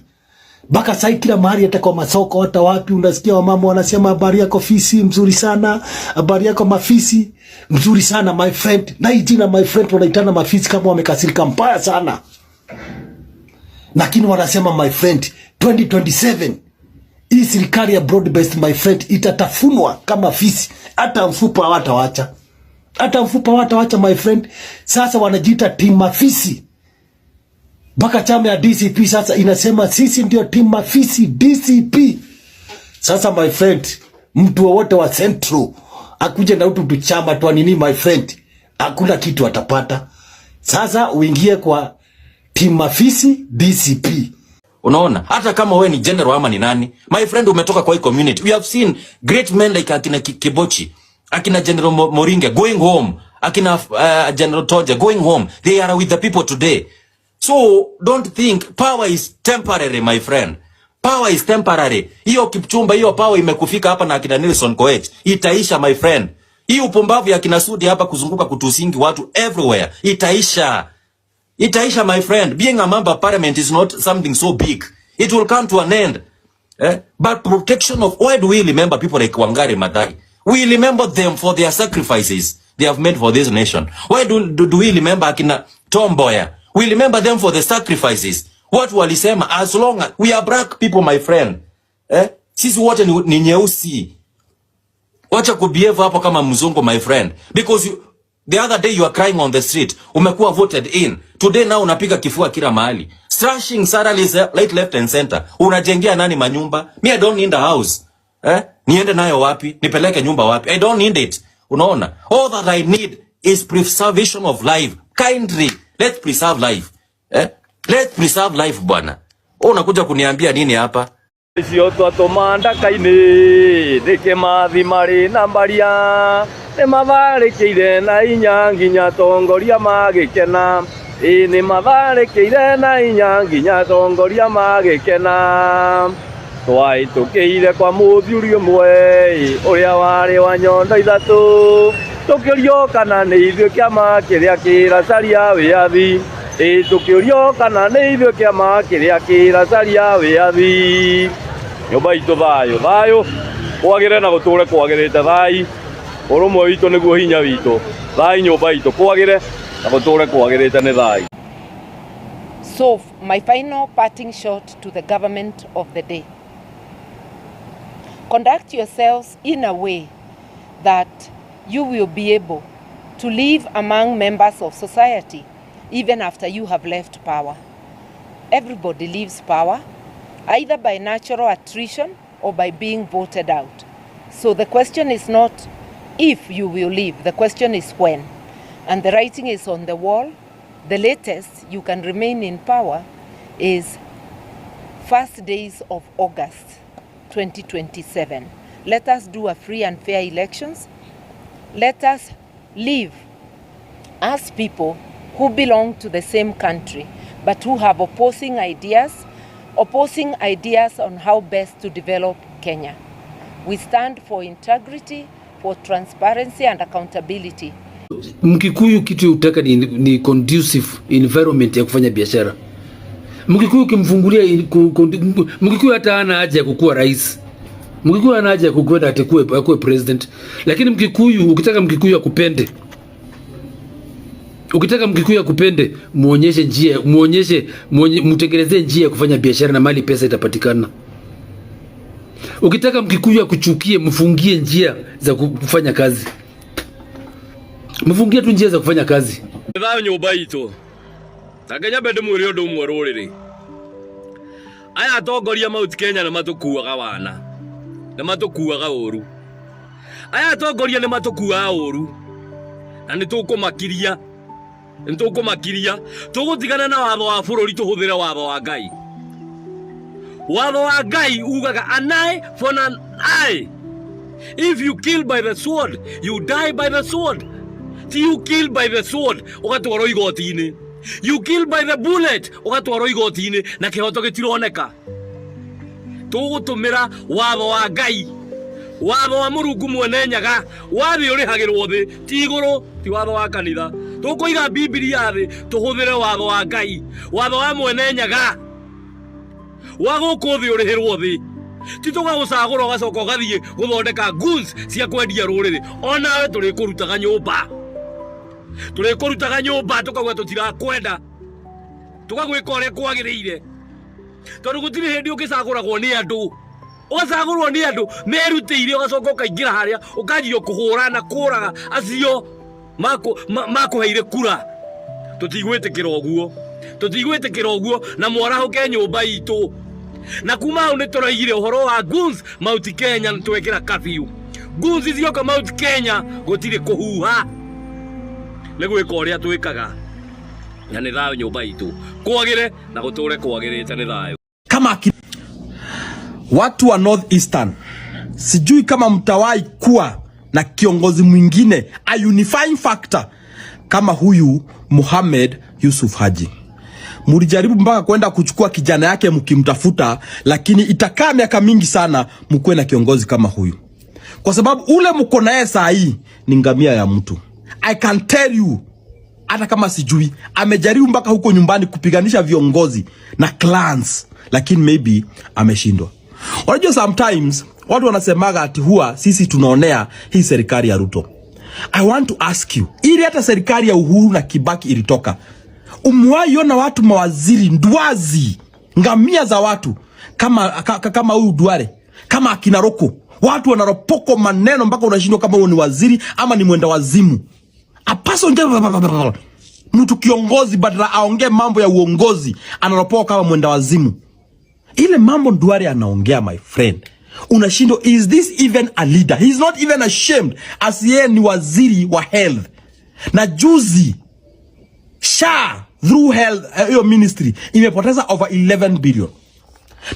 Mpaka sasa kila mahali, hata kwa masoko, hata wapi unasikia wamama wanasema habari yako fisi mzuri sana, habari yako mafisi mzuri sana my friend. Na hii jina my friend wanaitana mafisi kama wamekasirika mbaya sana. Lakini wanasema my friend 2027 hii serikali ya broad based my friend itatafunwa kama fisi, hata mfupa hawatawacha, hata mfupa hawatawacha my friend. Sasa wanajiita team mafisi, mpaka chama ya DCP sasa inasema sisi ndio team mafisi DCP. Sasa my friend, mtu wowote wa Central akuje na utu chama twa nini my friend, hakuna kitu atapata. Sasa uingie kwa team mafisi DCP. Unaona, hata kama wewe ni general ama ni nani, my friend, umetoka kwa hii community. We have seen great men like akina Kibochi, akina General Moringe going home, akina General Toje going home. They are with the people today. So don't think power is temporary, my friend. Power is temporary. Hiyo Kipchumba, hiyo power imekufika hapa na akina Nelson Koech, itaisha my friend. Hii upumbavu ya akina Sudi hapa kuzunguka kutusingi watu everywhere, itaisha. Itaisha my friend. Being a member of parliament is not something so big. It will come to an end. Eh? But protection of, why do we remember people like Wangari Maathai? We remember them for their sacrifices they have made for this nation. Why do we remember akina Tom Mboya? We remember them for the sacrifices. Watu walisema as long as we are black people my friend. Eh? Sisi wote ni nyeusi. Wacha kubehave hapo kama mzungu my friend. Because you, the other day you are crying on the street. Umekuwa voted in. Today now unapiga kifua kila mahali. Slashing salaries right, left and center. Unajengea nani manyumba? Me, I don't need a house. Eh? Niende nayo wapi? Nipeleke nyumba wapi? I don't need it. Unaona? All that I need is preservation of life. Kindly, let's preserve life. Eh? Let's preserve life bwana. Wewe unakuja kuniambia nini hapa? Icio twatũma ndaka-inĩ nĩkĩ marĩ na mbaria nĩ matharĩkĩire na inya nginya tongoria magĩkena ĩ nĩ matharĩkĩire na inya nginya tongoria magĩkena twahĩtũkĩire kwa mũthuri ũmwe ũrĩa warĩ wa nyondo ithatũ tũkĩũrio kana nĩ ithuĩ kĩama kĩrĩa kĩracaria wĩyathi ĩ tũkĩũrio kana nĩ ithuĩ kĩama kĩrĩa kĩracaria wĩyathi nyũmba itũ thayũ thayũ kwagĩre na gũtũre kwagĩrĩte thai ũrũmwe witũ nĩguo hinya witũ thai nyũmba itũ kwagĩre na gũtũre kwagĩrĩte nĩ thai. So my final parting shot to the government of the day. Conduct yourselves in a way that you will be able to live among members of society even after you have left power. Everybody leaves power, either by natural attrition or by being voted out. So the question is not if you will leave, the question is when. And the writing is on the wall. The latest you can remain in power is first days of August 2027. Let us do a free and fair elections. Let us live as people who belong to the same country, but who have opposing ideas, opposing ideas on how best to develop Kenya. We stand for integrity, for transparency and accountability. Mkikuyu kitu utaka ni conducive environment ya kufanya biashara. Mkikuyu ukimfungulia, Mkikuyu hata hana haja ya kukuwa rais. Mkikuyu hana haja ya kukwenda ati akuwe president. Lakini Mkikuyu, ukitaka Mkikuyu akupende, ukitaka Mkikuyu akupende, muonyeshe njia, muonyeshe, mtengenezee njia ya kufanya biashara na mali pesa itapatikana. Ukitaka Mkikuyu akuchukie, mfungie njia za kufanya kazi. Mfungie tu njia za kufanya kazi. Thayo nyumba itũ, na nyambe ndĩmwĩre ũndũ ũmwe, rũrĩrĩ aya atongoria Mount Kenya nĩ matũkuaga wana, nĩ matũkuaga ũru. Aya atongoria nĩ matũkuaga ũru na nĩ tũkũmakiria, nĩ tũkũmakiria. Tũgũtigana na watho wa bũrũri, tũhũthĩre watho wa Ngai. Watho wa Ngai ugaga an eye for an eye. If you kill by the sword, you die by the sword. Ti you kill by the sword ũgatwarwo igoti-inĩ, you kill by the bullet ũgatwarwo igoti-inĩ na kĩhoto gĩtironeka. Tũgũtũmĩra watho wa Ngai, watho wa Mũrungu mwene Nyaga, wathĩ ũrĩhagĩrwo thĩ ti igũrũ, ti watho wa kanitha. Tũkũiga Bibilia thĩ, tũhũthĩre watho wa Ngai, watho wa mwene Nyaga wa gũkũ thĩ ũrĩhĩrwo thĩ, ti tũgagũcagũra ũgacoka ũgathiĩ gũthondeka goons cia kwendia rũrĩrĩ. Onawe tũrĩkũrutaga nyũmba, tũrĩkũrutaga nyũmba, tũkauga tũtirakwenda, tũgagwĩka ũrĩa kwagĩrĩire, tondũ gũtirĩ hĩndĩ ũngĩcagũragwo nĩ andũ, ũgacagũrwo nĩ andũ merutĩire, ũgacoka ũkaingĩra harĩa ũkanjia kũhũra na kũraga acio makũheire kura. Tũtigwĩtĩkĩra ũguo, tũtigwĩtĩkĩra ũguo, na mwarahũke nyũmba itũ. Na kuma hau nĩ tũraigire ũhoro wa goons Mount Kenya, nĩ twekĩra curfew. Goons cioka Mount Kenya gũtirĩ kũhuha, nĩ gwĩka ũrĩa twĩkaga, na nĩ thayũ nyũmba itũ, kwagĩre na gũtũre kwagĩrĩte, nĩ thayũ. Kama watu wa North Eastern, sijui kama mtawahi kuwa na kiongozi mwingine a unifying factor kama huyu Mohamed Yusuf Haji. Mulijaribu mpaka kwenda kuchukua kijana yake mkimtafuta, lakini itakaa miaka mingi sana mkuwe na kiongozi kama huyu, kwa sababu ule mko naye saa hii ni ngamia ya mtu. I can tell you, hata kama sijui, amejaribu mpaka huko nyumbani kupiganisha viongozi na clans, lakini maybe ameshindwa. Unajua sometimes watu wanasemaga ati huwa sisi tunaonea hii serikali ya Ruto. I want to ask you, ili hata serikali ya Uhuru na Kibaki ilitoka, umewahi ona watu mawaziri ndwazi ngamia za watu kama huyu Duale, kama akina Roko, watu wanaropoko maneno mpaka unashindwa kama huyu ni waziri ama ni mwenda wazimu. A person, mtu kiongozi, badala aongee mambo ya uongozi anaropoka kama mwenda wazimu. Ile mambo Duale anaongea, my friend, unashindwa, is this even a leader? He's not even ashamed as yeye ni waziri wa health. Na juzi SHA through health hiyo ministry imepoteza over 11 billion,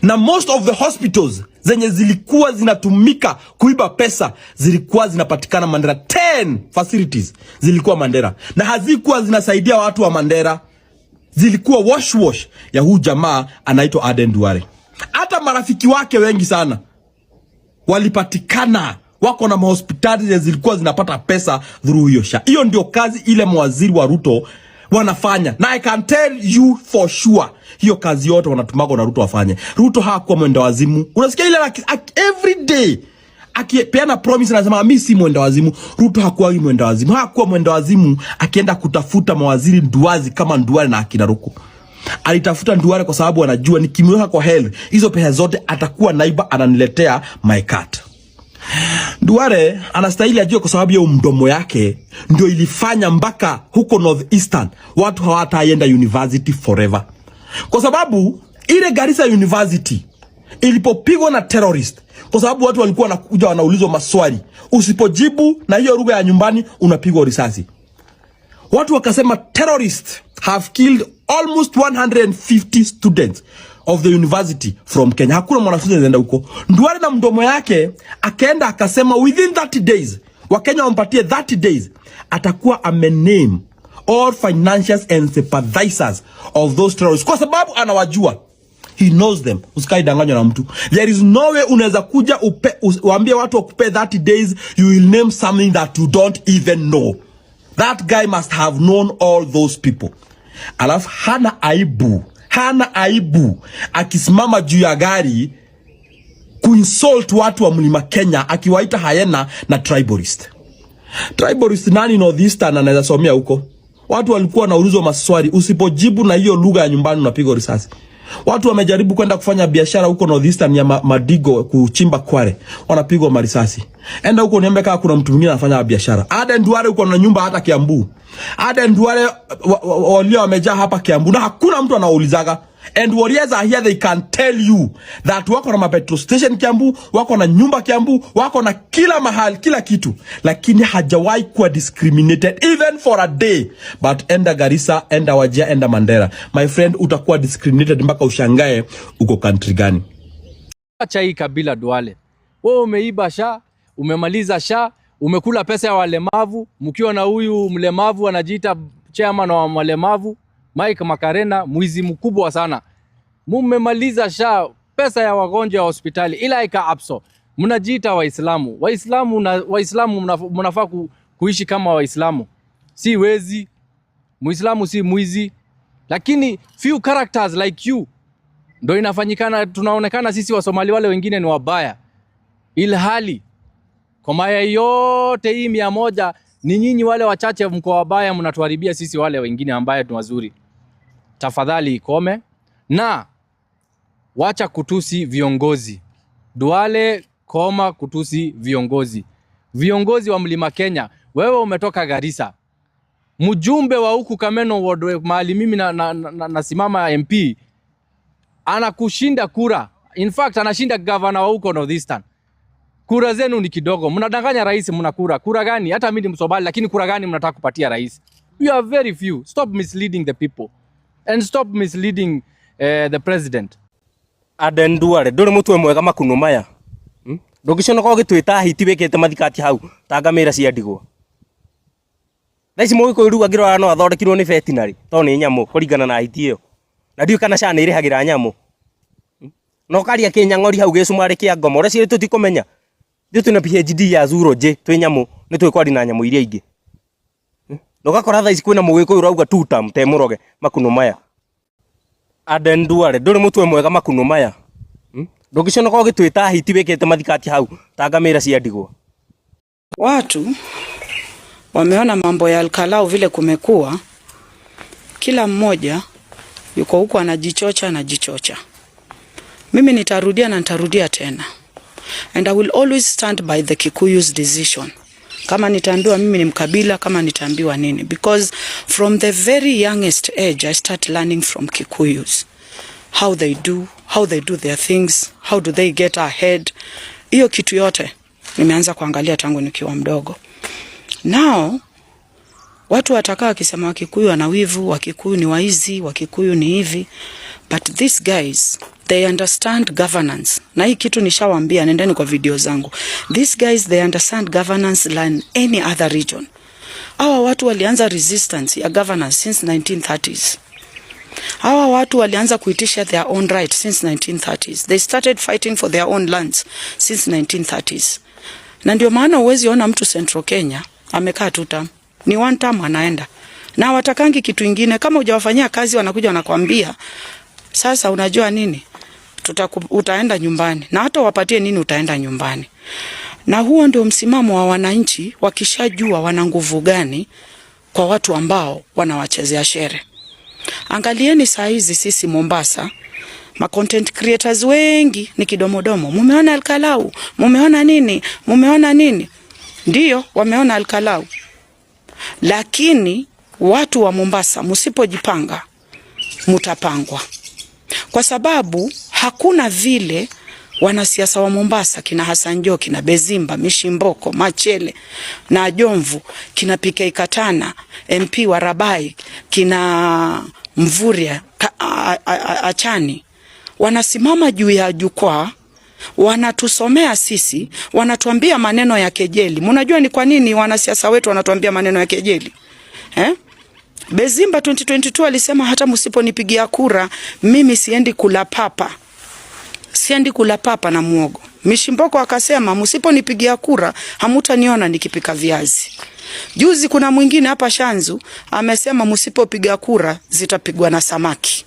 na most of the hospitals zenye zilikuwa zinatumika kuiba pesa zilikuwa zinapatikana Mandera. 10 facilities zilikuwa Mandera na hazikuwa zinasaidia watu wa Mandera, zilikuwa wash wash ya huu jamaa anaitwa Aden Duale. Hata marafiki wake wengi sana walipatikana wako na mahospitali zenye zilikuwa zinapata pesa through hiyo SHA. Hiyo ndio kazi ile mawaziri wa Ruto wanafanya, na I can tell you for sure, hiyo kazi yote wanatumagwa na Ruto wafanye. Ruto hakuwa mwenda wazimu. Unasikia ile every day akipeana promise anasema mimi si mwenda wazimu. Ruto hakuwa mwenda wazimu, hakuwa mwenda wazimu akienda kutafuta mawaziri nduazi kama Duale na akina Ruko. Alitafuta Duale kwa sababu anajua nikimweka kwa health hizo pesa zote atakuwa naiba ananiletea my cut. Duale anastahili ajue, kwa sababu ya mdomo yake ndio ilifanya mpaka huko North Eastern watu hawataenda university forever, kwa sababu ile Garissa University ilipopigwa na terrorist, kwa sababu watu walikuwa wanakuja wanaulizwa maswali, usipojibu na hiyo lugha ya nyumbani unapigwa risasi. Watu wakasema terrorists have killed almost 150 students of the university from Kenya. Hakuna mwanafunzi anaenda huko. Duale na mdomo yake akaenda akasema within 30 days, Wakenya wampatie 30 days, atakuwa amename all financiers and sympathizers of those terrorists, kwa sababu anawajua. He knows them. Usikaidanganywa na mtu. There is no way unaweza kuja uambie watu wakupe 30 days, you will name something that you don't even know. That guy must have known all those people. Alafu hana aibu. Hana aibu akisimama juu ya gari kuinsult watu wa Mlima Kenya akiwaita hyena na tribalist. Tribalist nani Northeastern anaweza somea huko? Watu walikuwa wanaulizwa maswali, usipojibu na hiyo lugha ya nyumbani unapigwa risasi. Watu wamejaribu kwenda kufanya biashara huko Northeastern ya Madigo kuchimba kware, wanapigwa marisasi. Enda huko niombe kama kuna mtu mwingine anafanya biashara. Aden Duale uko na nyumba hata Kiambu. Aden Duale walio wamejaa hapa Kiambu na hakuna mtu anaulizaga. And warriors are here, they can tell you that wako na mapetrol station Kiambu, wako na nyumba Kiambu, wako na kila mahali, kila kitu. Lakini hajawahi kuwa discriminated even for a day. But enda Garissa, enda Wajir, enda Mandera. My friend, utakuwa discriminated mpaka ushangae uko country gani. Acha hii kabila, Duale. Wewe umeiba SHA, umemaliza SHA, umekula pesa ya walemavu, mkiwa na huyu mlemavu anajiita chairman wa walemavu, Mike Makarena, mwizi mkubwa sana. Mumemaliza SHA, pesa ya wagonjwa wa hospitali, ila ika abso. Mnajiita Waislamu. Waislamu na Waislamu mnafaa kuishi kama Waislamu. Si wezi. Muislamu si mwizi. Lakini few characters like you ndo inafanyikana, tunaonekana sisi Wasomali wale wengine ni wabaya, ilhali kwa mayai yote hii 100 ni nyinyi wale wachache mko wabaya, mnatuharibia sisi wale wengine ambaye ni wazuri. Tafadhali ikome na wacha kutusi viongozi. Duale, koma kutusi viongozi, viongozi wa Mlima Kenya. Wewe umetoka Garissa, mjumbe wa huku Kameno Ward mahali mimi na MP anakushinda kura. In fact anashinda gavana wa huko Northeastern. Kura zenu ni kidogo, mnadanganya rais, mna kura. Kura gani? Hata mimi ni Msomali, lakini kura gani mnataka kupatia rais? You are very few. Stop misleading the people and stop misleading the president. Aden Duale ndũrĩ mũtwe mwega makunũ maya. Ndũngĩconoka ũgĩtwĩta hiti wĩkĩrĩte mathikati hau ta ngamĩra cia ndigwa. Thaa ici mũgĩkũyũ rĩu angĩrwara no athondekirwo nĩ veterinary tondũ nĩ nyamũ kũringana na hiti ĩyo. Na ndiũĩ kana SHA nĩ ĩrĩhagĩra nyamũ. Na ũkaria kĩnyang'ori hau gĩcumarĩ kĩa ngoma ũreciria tũtikũmenya. Ithuĩ twĩna PhD ya zoology twĩ nyamũ nĩ tũĩ kwaria na nyamũ iria ingĩ. Na ũgakora thaa ici kwĩna mũgĩkũyũ ũrauga two term te mũroge makunũ maya. Aden Duale ndũrĩ mũtwe mwega makunũ maya. Ndũngĩconoka ũgĩtwĩta hiti wĩkĩrĩte mathikati hau ta ngamĩra cia ndigwa. Watu wameona mambo ya Olkalou vile kumekuwa, kila mmoja yuko huku anajichocha anajichocha. Mimi nitarudia na nitarudia tena, and I will always stand by the Kikuyu's decision. Kama nitaambiwa mimi ni mkabila, kama nitaambiwa nini, because from the very youngest age I start learning from Kikuyus how they do their things, how do they get ahead. Hiyo kitu yote nimeanza kuangalia tangu nikiwa mdogo. Now watu watakaa wakisema Wakikuyu wana wivu, Wakikuyu ni waizi, Wakikuyu ni hivi, but these guys, they understand governance. Na hii kitu nishawaambia, nendeni kwa video zangu. These guys, they understand governance than any other region. Hawa watu walianza resistance ya governance since 1930s. Hawa watu walianza kuitisha their own right since 1930s. They started fighting for their own lands since 1930s. Na ndio maana huwezi ona mtu Central Kenya amekaa two term. Ni one term anaenda. Na watakangi kitu ingine. Kama hujawafanyia kazi wanakuja wanakwambia, sasa unajua nini? Utaenda nyumbani. Na hata wapatie nini utaenda nyumbani. Na huo ndio msimamo wa wananchi wakishajua wana nguvu gani kwa watu ambao wanawachezea shere. Angalieni saa hizi sisi Mombasa, ma content creators wengi ni kidomodomo. Mumeona Olkalou, mumeona nini, mumeona nini? Ndio wameona Olkalou. Lakini watu wa Mombasa msipojipanga mutapangwa. Kwa sababu hakuna vile wanasiasa wa Mombasa kina Hassan Joho, kina Bezimba, Mishimboko, Machele na Jomvu, kina PK Katana, MP wa Rabai, kina Mvurya, Achani wanasimama juu ya jukwaa wanatusomea sisi, wanatuambia maneno ya kejeli. Mnajua ni kwa nini wanasiasa wetu wanatuambia maneno ya kejeli? Eh? Bezimba 2022 alisema hata msiponipigia kura mimi siendi kula papa. Siendi kula papa na muogo. Mishimboko akasema msiponipigia kura hamutaniona nikipika viazi. Juzi kuna mwingine hapa Shanzu amesema msipopiga kura zitapigwa na samaki.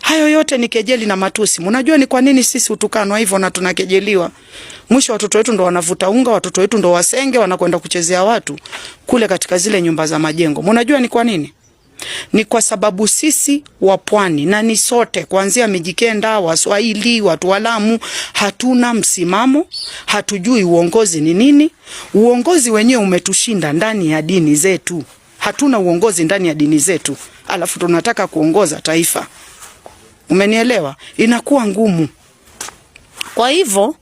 Hayo yote ni kejeli na matusi. Mnajua ni kwa nini sisi hutukanwa hivyo na tunakejeliwa? Mwisho watoto wetu ndo wanavuta unga, watoto wetu ndo wasenge, wanakwenda kuchezea watu kule katika zile nyumba za majengo. Mnajua ni kwa nini? Ni kwa sababu sisi wa pwani na ni sote kuanzia Mijikenda, Waswahili, watu wa Lamu, hatuna msimamo, hatujui uongozi ni nini. Uongozi wenyewe umetushinda ndani ya dini zetu. Hatuna uongozi ndani ya dini zetu, alafu tunataka kuongoza taifa. Umenielewa? Inakuwa ngumu. Kwa hivyo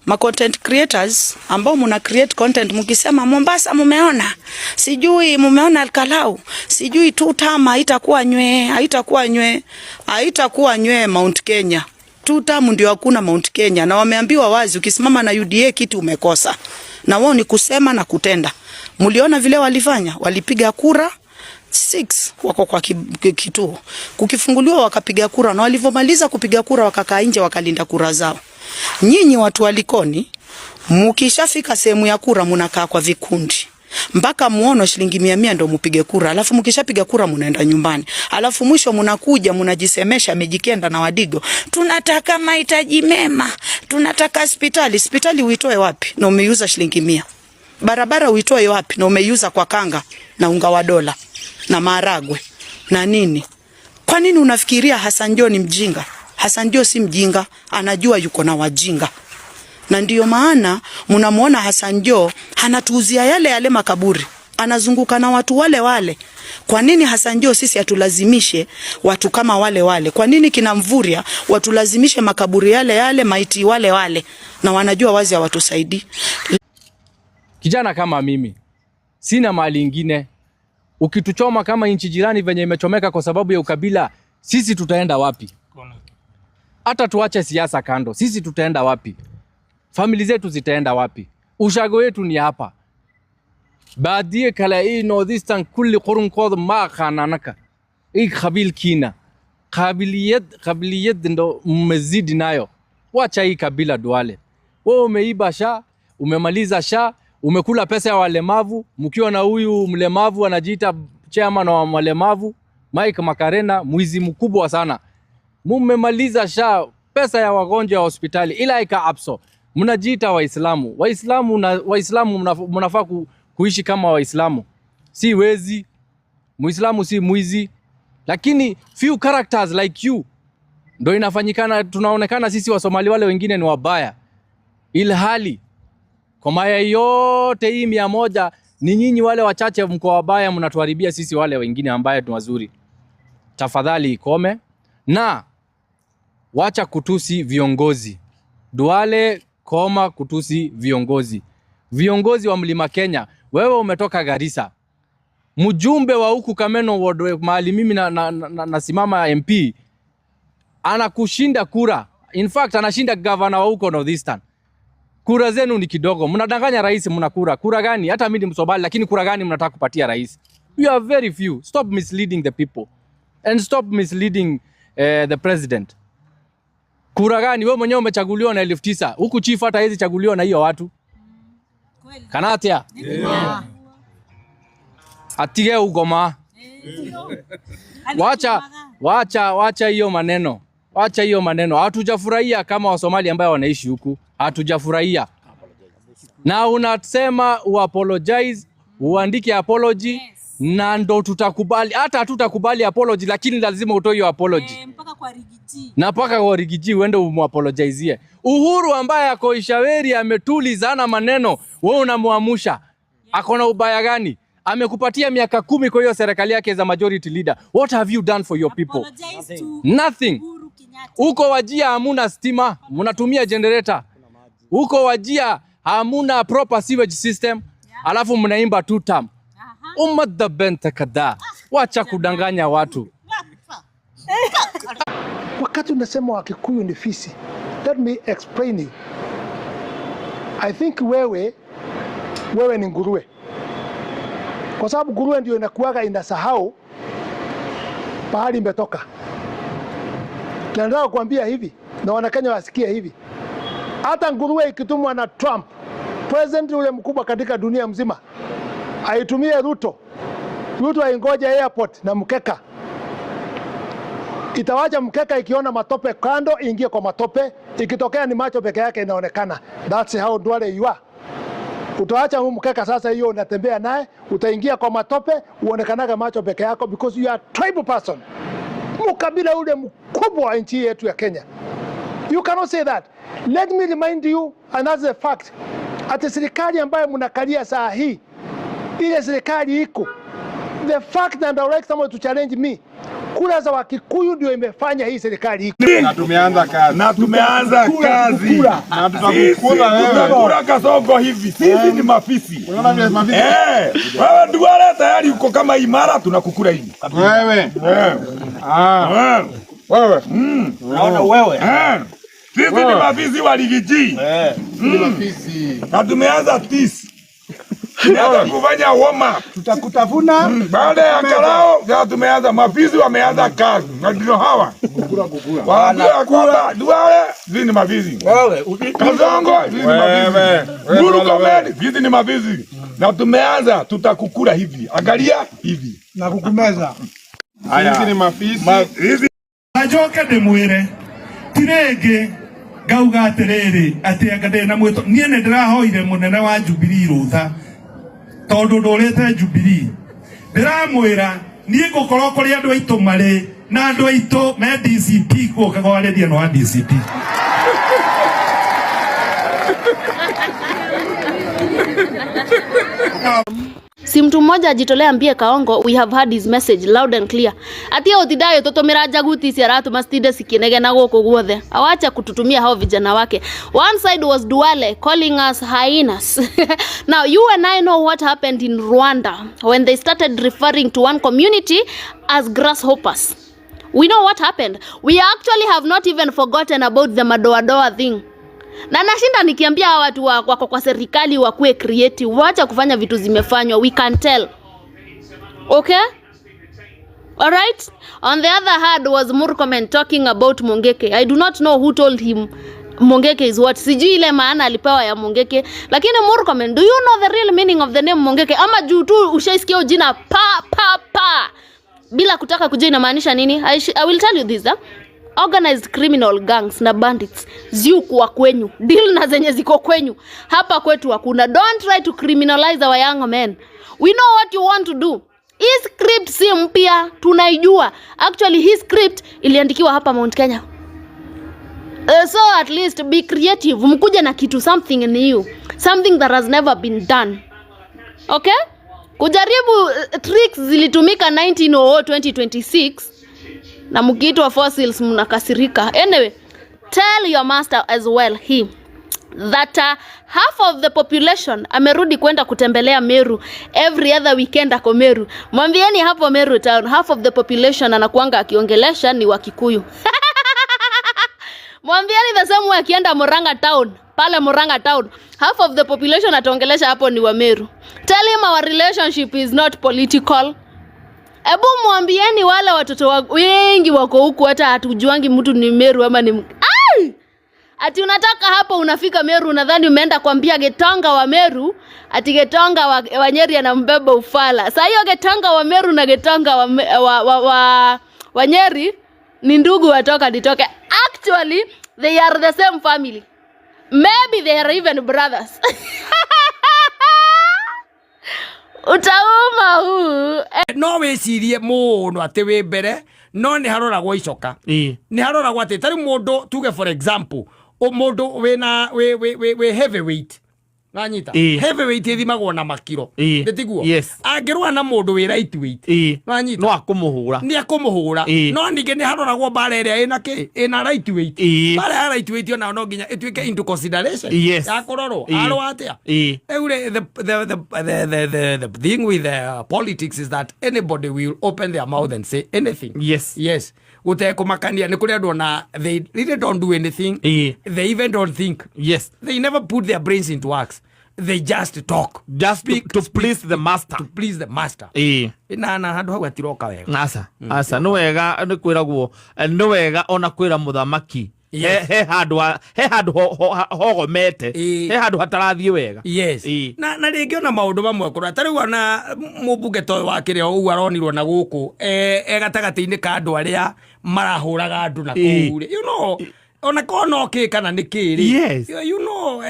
ma content creators ambao muna create content mkisema Mombasa mumeona, sijui mumeona Alkalau, sijui tu tama haitakuwa nywe, haitakuwa nywe, haitakuwa nywe Mount Kenya. Tu tamu ndio hakuna Mount Kenya, na wameambiwa wazi ukisimama na UDA kitu umekosa. Na wao ni kusema na kutenda. Mliona vile walifanya, walipiga kura 6 wako kwa kituo. Kukifunguliwa wakapiga kura, na walivyomaliza kupiga kura wakakaa nje wakalinda kura zao. Nyinyi watu wa Likoni mukishafika sehemu ya kura munakaa kwa vikundi mpaka muono shilingi 100 ndio mupige kura, alafu mkishapiga kura munaenda nyumbani, alafu mwisho munakuja munajisemesha Mijikenda na Wadigo, tunataka mahitaji mema, tunataka hospitali. Hospitali uitoe wapi na umeiuza shilingi 100? Barabara uitoe wapi na umeiuza kwa kanga na unga wa dola na maharagwe na nini? Kwa nini unafikiria Hassan Joho ni mjinga? Hassan Joho si mjinga, anajua yuko na wajinga. Na ndiyo maana mnamuona Hassan Joho anatuuzia yale yale makaburi, anazunguka na watu wale wale. Kwa nini Hassan Joho sisi atulazimishe watu kama wale wale? Kwa nini kina Mvurya watulazimishe makaburi yale yale, maiti wale wale, na wanajua wazi hawatusaidii? Kijana kama mimi sina mali ingine. Ukituchoma kama nchi jirani venye imechomeka kwa sababu ya ukabila, sisi tutaenda wapi? Hata tuache siasa kando, sisi tutaenda wapi? Famili zetu zitaenda wapi? Ushago wetu ni hapa. Baadiye kale ii Northeastern kulli qurunkooda ma aqaan anaka. Ii qabiilkiina. Qabiliyad ndo mmezidi nayo. Wacha hii kabila Duale. Wewe umeiba sha, umemaliza sha, umekula pesa ya walemavu, mkiwa na huyu mlemavu anajiita chairman wa walemavu, Mike Makarena, mwizi mkubwa sana. Mumemaliza sha pesa ya wagonjwa wa hospitali ila ika abso. Mnajiita Waislamu. Waislamu na Waislamu mnafaa kuishi kama Waislamu. Si wezi, Muislamu si mwizi. Lakini few characters like you ndo inafanyikana, tunaonekana sisi wa Somali wale wengine ni wabaya. Ilhali kwa maya yote hii 100 ni nyinyi wale wachache mko wabaya, mnatuharibia sisi wale wengine ambaye ni wazuri. Tafadhali ikome na wacha kutusi viongozi. Duale, koma kutusi viongozi. Viongozi wa Mlima Kenya, wewe umetoka Garissa. Mjumbe wa huku Kameno Ward mahali mimi nasimama MP anakushinda kura. In fact anashinda governor wa huko Northeastern. Kura zenu ni kidogo. Mnadanganya rais mna kura. Kura gani? Hata mimi ni Msomali, lakini kura gani mnataka kupatia rais? You are very few. Stop misleading the people and stop misleading the president. Kura gani? Wewe mwenyewe umechaguliwa na 9,000. Huku chief hata hawezi chaguliwa na hiyo watu. Kanatia. Yeah. Atige ugoma. Wacha hiyo maneno. Wacha hiyo maneno. Hatujafurahia kama Wasomali ambao wanaishi huku. Hatujafurahia. Na unasema uapologize, uandike apology. Yes. Na ndo tutakubali. Hata hatutakubali apology, lakini lazima utoe hiyo apology. Mpaka kwa Rigiji. Na mpaka kwa Rigiji uende umuapologizie. Uhuru ambaye ako Ishaweri ametulizana maneno, wewe unamuamusha. Yeah. Ako na ubaya gani? Amekupatia miaka 10 kwa hiyo serikali yake za majority leader. What have you done for your people? Nothing. Huko Wajia hamuna stima, mnatumia generator. Huko Wajia hamuna proper sewage system. Yeah. Alafu mnaimba two term. Ummadda benta kada. Wacha kudanganya watu. Wakati unasema Wakikuyu ni fisi, let me explain you. I think wewe ni nguruwe. Kwa sababu nguruwe ndio inakuwaga inasahau pahali imetoka. Na nataka kuambia hivi na Wanakenya wasikie hivi, hata nguruwe ikitumwa na Trump, president ule mkubwa katika dunia mzima, aitumie Ruto, Ruto aingoje airport na mkeka, itawacha mkeka ikiona matope kando, ingie kwa matope, ikitokea ni macho peke yake inaonekana. That's how Duale you are. Utaacha huu mkeka sasa, hiyo unatembea naye, utaingia kwa matope, uonekanaga macho peke yako because you are tribal person, mkabila ule mkubwa wa nchi yetu ya Kenya. You cannot say that. Let me remind you, and that's a fact, ati serikali ambayo mnakalia saa hii, ile serikali iko the fact, and I would like someone to challenge me, kura za Wakikuyu ndio imefanya hii serikali iko. Na tumeanza kazi. Na tumeanza kazi. Na Sisi tutakukula wewe. tutakula kasongo hivi. Sisi ni mafisi. Unaona vile mafisi? Eh, wewe Duale tayari uko kama imara tunakukula hivi. Wewe. Eh. Ah. Wewe. Naona wewe. Eh. Sisi ni Wewe. mafisi wa ligi G. Eh. Ni mafisi. Na tumeanza tisi. Tumeanza kufanya warm up. Tutakutafuna. Baada ya karao sasa tumeanza mafisi wameanza kazi. Na ndio hawa. Kukula kukula. Waambia kwamba Duale sisi ni mafisi. Wewe. Kasongo sisi ni mafisi. Wewe, Murkomen sisi ni mafisi. Na tumeanza tutakukula hivi. Angalia hivi. Na kukumeza. Haya. Sisi ni mafisi. Mafisi. Ajoke ndĩmwĩre ti rĩngĩ ngauga atĩrĩrĩ atĩ anga ndĩ na mwĩto niĩ nĩ ndĩrahoire mũnene wa Jubilee rũtha tondũ ndũrĩte Jubilee ndĩramwĩra niĩ ngũkorwo kũrĩa andũ aitũ marĩ na andũ aitũ me DCP gũka kwarĩria no wa DCP. Si mtu mmoja ajitolea ambie Kaongo we have heard his message loud and clear. Atia utidayo tutumira njaguti ici aratuma citinde cikinegena guku guothe. Awache kututumia hao vijana wake. One side was Duale calling us hyenas. Now you and I know what happened in Rwanda when they started referring to one community as grasshoppers. We know what happened. We actually have not even forgotten about the madoadoa thing. Na nashinda nikiambia hawa watu wako kwa serikali wakuwe creative, wacha kufanya vitu zimefanywa, we can tell. Okay? All right? On the other hand was Murkomen talking about Mungeke. I do not know who told him Mungeke is what. Sijui ile maana alipewa ya Mungeke. Lakini Murkomen, do you know the real meaning of the name Mungeke? Ama juu tu ushaisikia jina pa pa pa bila kutaka kujua inamaanisha nini? I will tell you this, huh? Organized criminal gangs na bandits ziukuwa kwenyu, deal na zenye ziko kwenyu. Hapa kwetu hakuna. Don't try to criminalize our young men. We know what you want to do. Hii script si mpya, tunaijua. Actually hii script iliandikiwa hapa Mount Kenya. So at least be creative, mkuje na kitu something new, something that has never been done. Okay? Kujaribu tricks zilitumika 1900 2026 na mkiitwa fossils mnakasirika. Anyway, tell your master as well he that half of the population amerudi kwenda kutembelea Meru every other weekend ako Meru. Mwambieni hapo Meru town half of the population anakuanga akiongelesha ni Wakikuyu. Mwambieni the same way akienda Murang'a town, pale Murang'a town half of the population ataongelesha hapo ni wa Meru. Tell him our relationship is not political. Ebu mwambieni wale watoto wengi wako huku hata hatujuangi mtu ni Meru ama ni Ai! Ati unataka hapo unafika Meru unadhani umeenda kuambia Getonga wa Meru ati Getonga wa Nyeri anambeba ufala. Sasa hiyo Getonga wa Meru na Getonga wa Nyeri ni ndugu watoka nitoke. Actually they are the same family. Maybe they are even brothers. Utauma huu. No wicirie muno ati wi mbere no ni haroragwo icoka ni haroragwo ati tari mundu tuge for example mundu wina wi heavyweight nanyita heavyweight ithimagwo na makiro nditiguo angirwa na mundu wi lightweight nanyita no akumuhura ni akumuhura no ningi ni haroragwo mbara iria ina ki ina lightweight mbara ya lightweight ona no nginya ituike into consideration ya kurorwo arwa atia Eure, the thing with the politics is that anybody will open their mouth and say anything. Yes. Yes. Gutekumakania ni kuri andu ona they really don't do anything. They even don't think. Yes. They never put their brains into works. They just talk just to please the master, to please the master. Na handu hau atiroka wega. Aca, aca, nĩ wega nĩ kwĩragwo, nĩ wega ona kwĩra mũthamaki he handũ he handũ hogomete, he handũ hatarathiĩ wega. Yes. Na rĩngĩ ona maũndũ mamwe kũrora ta rĩu ona mũmbunge ta ũyũ wa kĩrĩa ũguo aronirwo na gũkũ e gatagatĩ-inĩ ka andũ arĩa marahũraga andũ na kũu rĩ, you know, ona korwo no kĩ kana nĩ kĩ rĩ, you know,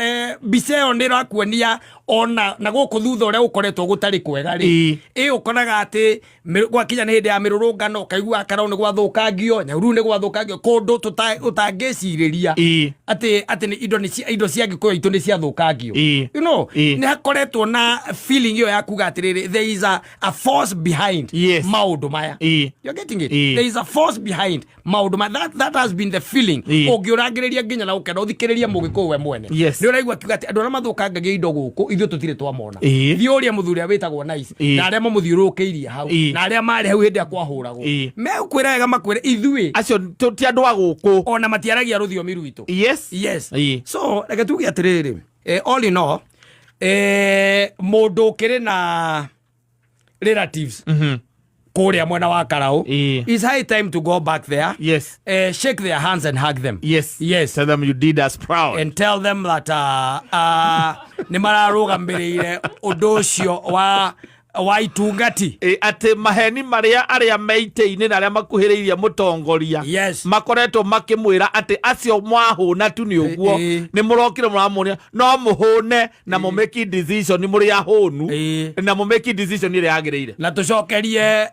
mbica ĩyo nĩ ĩrakuonia ona na gũkũ thutha ũrĩa gũkoretwo gũtarĩ kwega rĩ, ĩ ũkoraga atĩ gwakinya nĩ hĩndĩ ya mĩrũrũngano ũkaigua Karau nĩ gwathũkangio, Nyahururu nĩ gwathũkangio, kũndũ ũtangĩcirĩria atĩ nĩ indo cia Gĩkũyũ itũ nĩ ciathũkangio. You know, nĩ hakoretwo na feeling ĩyo ya kuga atĩrĩrĩ, there is a force behind maũndũ maya. You're getting it? There is a force behind maũndũ maya. That has been the feeling. Ũngĩũrangĩrĩria nginya na ũkenda ũthikĩrĩrie Mũgĩkũyũ we mwene, nĩ ũraigua akiuga atĩ andũ arĩa mathũkangagia indo gũkũ ithuĩ tũtirĩ twamona. Thiĩ ũrie mũthuri ũrĩa wĩtagwo Nice na arĩa mamũthiũrũrũkĩirie hau na arĩa marĩ hau hĩndĩ ĩrĩa kwahũragwo, megũkwĩra wega makwĩre ithuĩ acio ti andũ a gũkũ, ona matiaragia rũthiomi rwitũ. Yes. So reke tuge atĩrĩrĩ, all in all, mũndũ ũkĩrĩ na relatives kũrĩa mwena wa Karau, it's high time to go back there. Shake their hands and hug them. Yes. Tell them you did us proud. And tell them that nĩ mararũgamĩrĩire ũndũ ũcio wa itungati. Atĩ maheni marĩa arĩa me itĩ-inĩ na arĩa makuhĩrĩirie mũtongoria makoretwo makĩmwĩra atĩ acio mwahũna tu nĩ ũguo, nĩ mũrokire mũramuonia no mũhũne na mũmake decision mũrĩ ahũnu na mũmake decision ĩrĩa yagĩrĩire. Na tũcokerie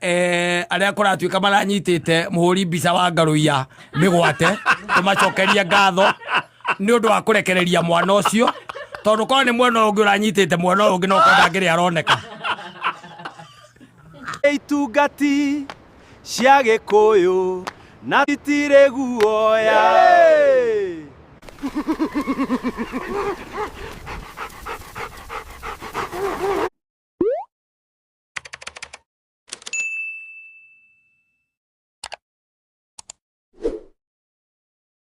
arĩa kũratuĩka maranyitĩte mũhũri mbica wa Ngaruiya mĩgwate, tũmacokerie ngatho nĩ ũndũ wa kũrekereria mwana ũcio, tondũ korwo nĩ mwena ũngĩ ũranyitĩte mwena ũyũ ũngĩ no korwo ndangĩrĩ aroneka. Itungati cia Gĩkũyũ na itirĩ guoya.